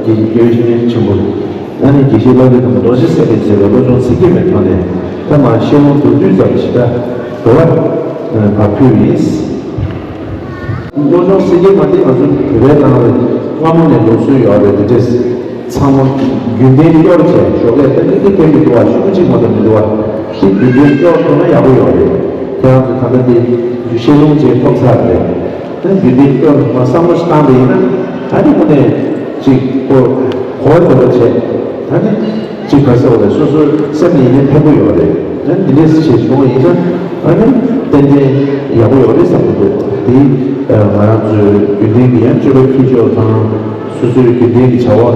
བཤེས་དགེ་བའི་བཤེས་གཉེན་ཆེན་པོ་ཨ་ནི་དགེ་བཤེས་བླ་བྲིས་དམ་པ་རྡོ་རྗེ་སེང་གེས་མཛད་པའི་བློ་སྦྱོང་ཚིག་བརྒྱད་མའི་ཐོག་ནས་ད་མ་ཤེས་ལོང་མདོར་བསྡུས་ཙམ་ཞིག་ད་འགྲོ་བ་ཕར་ཕུལ་ཡིན། བློ་སྦྱོང་ཚིག་བརྒྱད་མ་དེ་ང་ཚོ་བོད་པའི་ནང་ལ་སྔ་མོ་ནས་ལུགས་སྲོལ་ཡོད་རེད་དེ་འདྲས། ཚང་མ་རྒྱུན་ལྡན་སྐྱོར་བྱས་ཞོགས་ཀས་ད་ནི་དེ་གས་མི་འདུག་བ། ཤུགས་གཅིག་མ་གཏོགས་མི་འདུག་བ། དེ་རྒྱུན་ལྡན་སྐྱོར་ཐུབ་ན་ཡག་པོ་ཡོད་རེད། ཁྱེད་རང་ཚོ་ད་ལྟ་དེ་ཤེས་ལོང་བྱས་ཐོབ་ཚར་རེད། ད་རྒྱུན་ལྡན་སྐྱོར་མ་བསམ་བློ་ཞིག་བཏང་བ་ཡིན་ན་ཨ་ནི་དངོས་གནས་ཅིག་གོ་གོ་བ་ལྟ་བུ་བྱས་ད་ནི་ཅིག་ག་ཟེར་བ་རེད། སོ་སོའི་སེམས་ལ་ཡིན་ན་ཕན་པོ་ཡོད་རེད། ད་འདི་འདྲས་བྱས་བྱུང་བ་ཡིན་ན་ཨ་ནི་ཏན་ཏན་ཡག་པོ་ཡོད་རེད་བསམ་གྱི་འདུག་དེ་ང་རང་ཚོའི་རྒྱུན་ལྡན་གྱི་ཡང་སྤྱོད་པ་ཁྱད་ཆོས་དང་། སོ་སོའི་རྒྱུན་ལྡན་གྱི་བྱ་བ་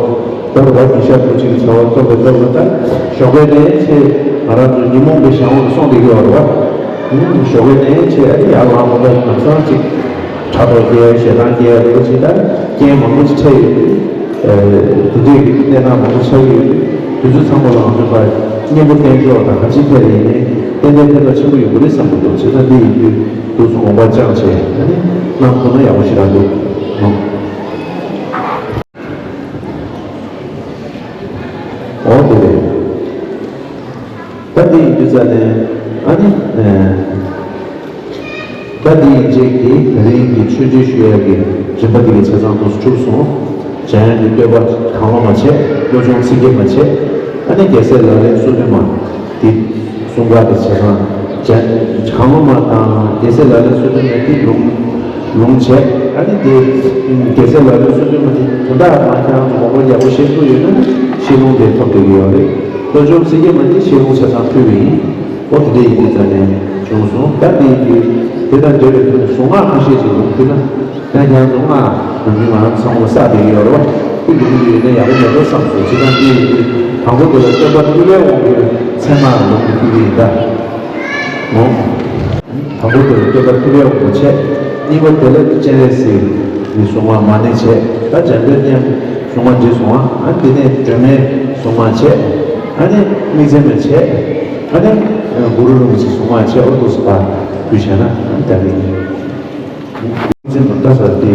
ལྟར་བ་གི་ཤ་ཁུ་ཅིག་གི་བྱ་བ་ལྟར་བ་ལྟར་བ་ལྟར་ཞོགས་པའི་ནས་ཆེ་ང་རང་ཚོ་ཉིན་མོ་གི་ཞང་བོ་ལ་སོང་བསྡད་ཀྱི་ཡོད་རེད་བ། ཞོགས་པའི་ནས་ཆེ་ཨ་ནི་ཡར་ལངས་པ་ལ་ལམ་སང་ཅིག་ཕྲག་དོག་སྐྱེ་ཞེ་སྡང་སྐྱེ་རེད་བ། ཅིག་ལྟར་རྐྱེན་མང་པོ་ཅིག་འཕྲད་ཡོད་དུས་དེ་འདྲས་ཀྱི་གནས་སྟངས་མང་པོ་ཆགས་ཀྱི་ཡོད་དུས་དུས་ཚོད་ཚང་མ་ལ་ང་ཚོ་ཕར་གཉེན་པོ་བསྟེན་ཕྱོགས་དང་གང་ཅིའི་ཐད་ལ་ཡིན་ནའི་ཏན་ཏན་ཕན་ཐོགས་ཆེན་པོ་ཡོང་གི་རེད་བསམ་གྱི་འདུག་བྱས་ཙང་འདི་ཡིན་དུས་དུས་སུ་དགོངས་པ་བཅངས་བྱས་ཨ་ནི་གནང་ཐུབ་ན་ཡག་པོ་ཞེ་དྲག་འདུག་ཨོ་དེ་རེད། ད་དེ་ཡིན་དུས་ཙ་ནས་ཨ་ནི་ད་དེ་ཡིན་རྗེས་ཀྱི་དེ་རིང་གི་ཆོས་ཁྲིད་ཞུ་ཡག་གི་རིམ་པ་དེ་གའི་ཆ་ཚང་དུ་གྲུབ་སོང་། འཇམ་དབྱངས་ཀྱི་བསྟོད་པ་གང་ལ་མ་བྱས། བློ་སྦྱོང་ཚིག་བརྒྱད་མ་བྱས། ཨ་ནི་རྒྱལ་སྲས་ལག་ལེན་སོ་བདུན་མ་དེ་གསུང་སྐབས་དེ་བྱས་ཙང་། གང་ལ་མ་དང་རྒྱལ་སྲས་ལག་ལེན་སོ་བདུན་མ་དེ་ལུང་ལུང་བྱས། ཨ་ནི་དེ་རྒྱལ་སྲས་ལག་ལེན་སོ་བདུན་མ་དེ་དོན་དག་མ་ཁྱེད་རང་ཚོ་དགོངས་པ་ཡག་པོ་ཤེས་ཐུབ་ཡོད་ན་ཤེས་ལོང་དེ་ཐོབ་བསྡད་ཀྱི་ཡོད་རེད། བློ་སྦྱོང་ཚིག་བརྒྱད་མ་དེ་ཤེས་ལོང་ཆ་ཚང་ཕུལ་བ་ཡིན། ཨོ་དེ་འདྲ་ཡིན་དུས་ཙ་ནས་བྱུང་སོང་། ད་དེ་ཡིན་དུས་དེ་དང་འབྲེལ་བའི་ཐོག་ནས་གཟུངས་སྔགས་ཁ་ཤས་ཅིག་ལུང་ཕུལ་ན། ད་ཁྱེད་ཚོ་སྔགས་ནམ་རྒྱུན་ང་རང་ཚང་མ་བསགས་བསྡད་ཀྱི་ཡོད་རེད་བ། ཁྱེད་ཀྱི་ལུང་གི་ཡོད་ན་ཡག་པོ་མེད་འགྲོ་བསམ་སོང་། ཅི་ལྟར་འདི་ཡིན་དུས་དང་པོ་དེ་ལ་སྟོན་པ་ཐུབ་པའི་དབང་པོའི་མཚན་མ་ལུང་གི་ཐུག་གི་ཡིན་ད། ངོ་། དང་པོ་དེ་ལ་སྟོན་པ་ཐུབ་པའི་དབང་པོ་བྱས། གཉིས་པ་དེ་ལ་སྤྱན་རས་གཟིགས་ཀྱི་གཟུངས་སྔགས་མ་ཎི་བྱས། ད་འཇམ་དཔལ་མཉམ་གཟུངས་སྔགས་འདི་གསུངས་པ། ཨ་དེ་ནས་སྒྲོལ་མའི་གཟུངས་སྔགས་བྱས། ཨ་ནི་དམིགས་བརྩེ་མ་བྱས། ཨ་ནི་གུ་རུ་རིན་པོ་ཆེའི་གཟུངས་སྔགས་བྱས། ཨོ་འདུག་སེ་ཕར་ཕུལ་བྱས་ན་ཨ་ད་གིན། ཚེ་མ་ལྟ་ས་དེ་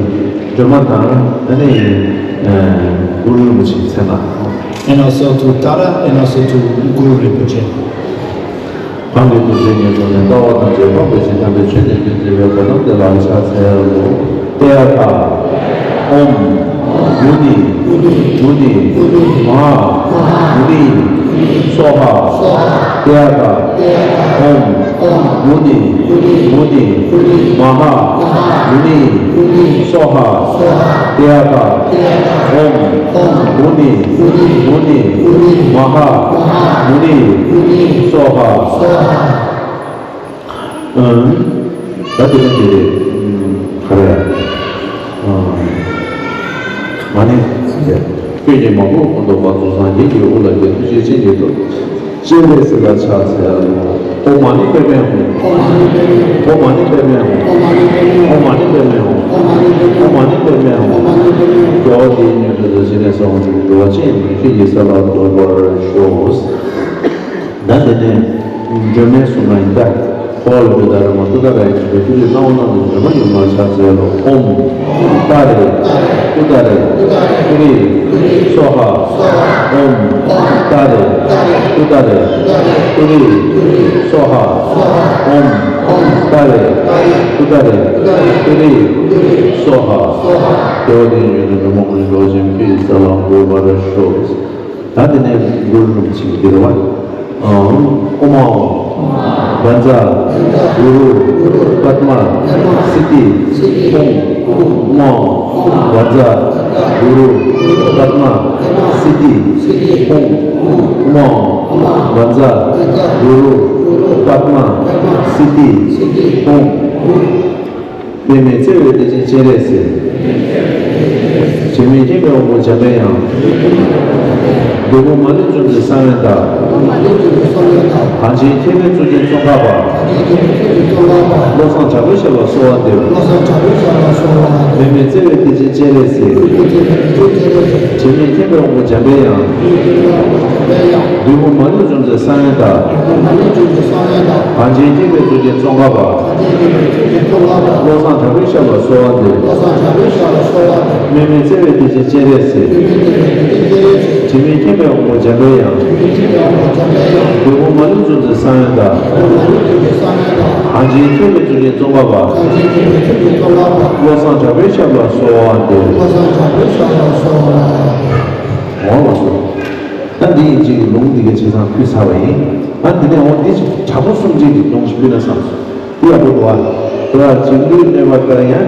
སྒྲོལ་མ་དང་ཨ་ནི་གུ་རུ་རིན་པོ་ཆེའི་མཚན་མ། ཨེ་ན་སོ་ཐུ་ཏཱ་ར། ཨེ་ན་སོ་ཐུ་གུ་རུ་རིན་པོ་ཆེ། གང་གི་ཐུགས་རྗེ་ཉེར་བཟུང་ནས། ལྟ་བ་ཐམས་ཅད་སྤང་བའི་ཕྱིར། དམ་པའི་ཆོས་ནི་སྟོན་མཛད་པའི། གོ་ཏམ་དེ་ལ་ཕྱག་འཚལ་ལོ། ཏདྱ་ཐཱ། ཨོཾ་མུ་ནི་མུ་ནི་མ་ཧཱ་མུ་ནི་སྭཱ་ཧཱ། ཏདྱ་ཐཱ། ཨོཾ་མུ་ནི་མུ་ནི་མ་ཧཱ་མུ་ནི་སྭཱ་ཧཱ། ཏདྱ་ཐཱ། ཨོཾ་མུ་ནི་མུ་ནི་མ་ཧཱ་མུ་ནི་སྭཱ་ཧཱ། ཨང་། ད་དེ་ནས་དེ་རེད། ག་རེ། ཨང་། མ་ཎི་ཟེར། ཁྱོད་ཉིད་མ་བུ་ཁོང་དུ་མ་ཚུགས་སངས་རྒྱས་ཀྱི་དབུ་ལ་འགྱེལ། ཐུགས་རྗེ་ཅན་གྱི་ཐུགས་རྗེ་ལས་གཟིགས་ལ་ཕྱག་འཚལ་ལོ། ཨོཾ་མ་ཎི་པདྨེ་ཧཱུྃ། ཨོཾ་མ་ཎི་པདྨེ་ཧཱུྃ། ཨོཾ་མ་ཎི་པདྨེ་ཧཱུྃ། ཨོཾ་མ་ཎི་པདྨེ་ཧཱུྃ། རྒྱལ་བ་དེའི་མྱུར་དུ་བདག་ཞིང་གནས་སོ། འགྲོ་བ་ཅན་ཡོངས་ཀྱི་སྲིད་ལ་འགོད་པར་ཤོག། ད་དེ་ནས་སྒྲོལ་མའི་གཟུངས་སྔགས་ཡིན་ད། འཁོར་བ་ལས་སྒྲོལ་ཏཱ་ར་མ། ཏུཏྟཱ་ར་ཡེ་ཤེས་པའི། ཏུ་རེ་སྣང་བ་སྣང་མཛད་སྒྲོལ་མ་ཡུམ་ལ་ཕྱག་འཚལ་ལོ། ཨོཾ་ཏཱ་རེ་ཏུཏྟཱ་རེ་ཏུ་རེ་སྭཱ་ཧཱ། ཨོཾ་ཏཱ་རེ་ཏུཏྟཱ་རེ་ཏུ་རེ་སྭཱ་ཧཱ། ཨོཾ་ཏཱ་རེ་ཏུཏྟཱ་རེ་ཏུ་རེ་སྭཱ་ཧཱ། རྒྱལ་བ་དེའི་མྱུར་དུ་འགྲོ་མ་མྱུར་འགྲོ་བ་ཅན་ཁྱོད་ཀྱི་སྲིད་ལ་འགོད་པར་ཤོག། ད་དེ་ནས་གུ་རུ་རིན་པོ་ཆེ་གི་འདིར་བ། ཨོཾ་ཨོཾ། བཛྲ། གུ་རུ། པདྨ། སིདྡྷི། ཧཱུྃ། ཨོཾ། བཛྲ། གུ་རུ། པདྨ། སིདྡྷི། ཧཱུྃ། ཨོཾ། བཛྲ། གུ་རུ། པདྨ། སིདྡྷི། ཧཱུྃ། པདྨས་བརྩེ་བའི་གཏེར་ཆེན་སྤྱན་རས་གཟིགས། བྱེད་མེད་མཁྱེན་པའི་དབང་པོ་འཇམ་པའི་དབྱངས། བདུད་དཔུང་མ་ལུས་འཇོམས་མཛད་གསང་བའི་བདག། གངས་ཅན་མཁྱེན་པའི་གཙུག་རྒྱན་ཙོང་ཁ་པ། བློ་བཟང་གྲགས་པའི་ཞབས་ལ་གསོལ་བ་འདེབས། པདྨས་བརྩེ་བའི་གཏེར་ཆེན་སྤྱན་རས་གཟིགས། བྱེད་མེད་མཁྱེན་པའི་དབང་པོ་འཇམ་པའི་དབྱངས། བདུད་དཔུང་མ་ལུས་འཇོམས་མཛད་གསང་བའི་བདག། གངས་ཅན་མཁྱེན་པའི་གཙུག་རྒྱན་ཙོང་ཁ་པ། བློ་བཟང་གྲགས་པའི་ཞབས་ལ་གསོལ་བ་འདེབས། པདྨས་བརྩེ་བའི་གཏེར་ཆེན་སྤྱན་རས་གཟིགས། བྱེད་མེད་མཁྱེན་པའི་དབང་པོ་འཇམ་པའི་དབྱངས། བདུད་དཔུང་མ་ལུས་འཇོམས་མཛད་གསང་བའི་བདག། གངས་ཅན་མཁྱེན་པའི་གཙུག་རྒྱན་ཙོང་ཁ་པ། བློ་བཟང་གྲགས་པའི་ཞབས་ལ་གསོལ་བ་འདེབས། འོང་ལགས་སོ། ད་འདི་ཡིན་གཅིག་གི་ལུང་འདི་གའི་བྱས་ཙང་ཕུལ་ཚར་བ་ཡིན། ད་འདི་ནས་འོང་འདི་གྲྭ་པ་གསུམ་བརྒྱད་ཀྱི་གདུང་ཞིག་ཕུལ་ན་བསམ་སོང་། འདི་ཡག་པོ་འདུག་ཨ། དེ་ལ་འཇིགས་ལུས་གནོད་པ་དཀར། ཡང་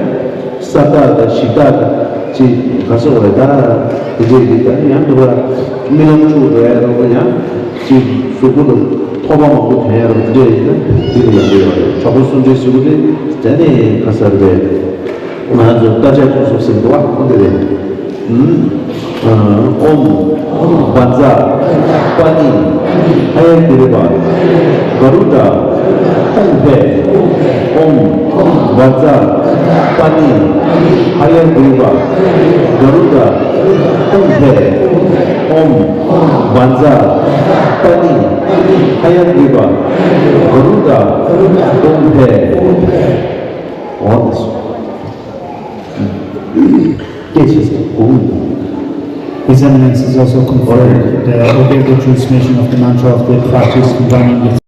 ས་བདག་དང་གཞི་བདག་དང་ཅིག་ག་སོགས་རེད། ད་དེ་འདྲས་ཀྱི་ད་ཡང་འདུག་ཨ། རྨི་ལམ་འཁྲུག་རེད་རོ། ཡང་ཅིག་གཟུགས་པོ་ལ་ཐོགས་པ་མང་པོ་ཐོན་ཡ་རོ། དེ་འདྲས་ཡིན་ན་འདི་ལ་ཡག་པོ་ཡོད་རེད། གྲྭ་པ་གསུམ་བརྒྱད་ཟེར་གི་དེ་དེ་ནས་ག་ས་རེད། ང་ཚོ་ད་ཆ་ཁོང་ཚོ་ཟིན་འདུག་ཨ། ཁོང་དེ་རེད། ཨོཾ། བཛྲ། པཱ་ཎི། ཧ་ཡ་གྷི་རི་བ། ག་རུ་ཌ། ཧཱུྃ་ཕཊ། ཨོཾ། བཛྲ། པཱ་ཎི། ཧ་ཡ་གྷི་རི་བ། ག་རུ་ཌ། ཧཱུྃ་ཕཊ། ཨོཾ། བཛྲ། པཱ་ཎི། ཧ་ཡ་གྷི་རི་བ། ག་རུ་ཌ། ཧཱུྃ་ཕཊ། འོ་དེ་སོ། His Eminence is also conferred the obligatory transmission of the mantra of the practice combining the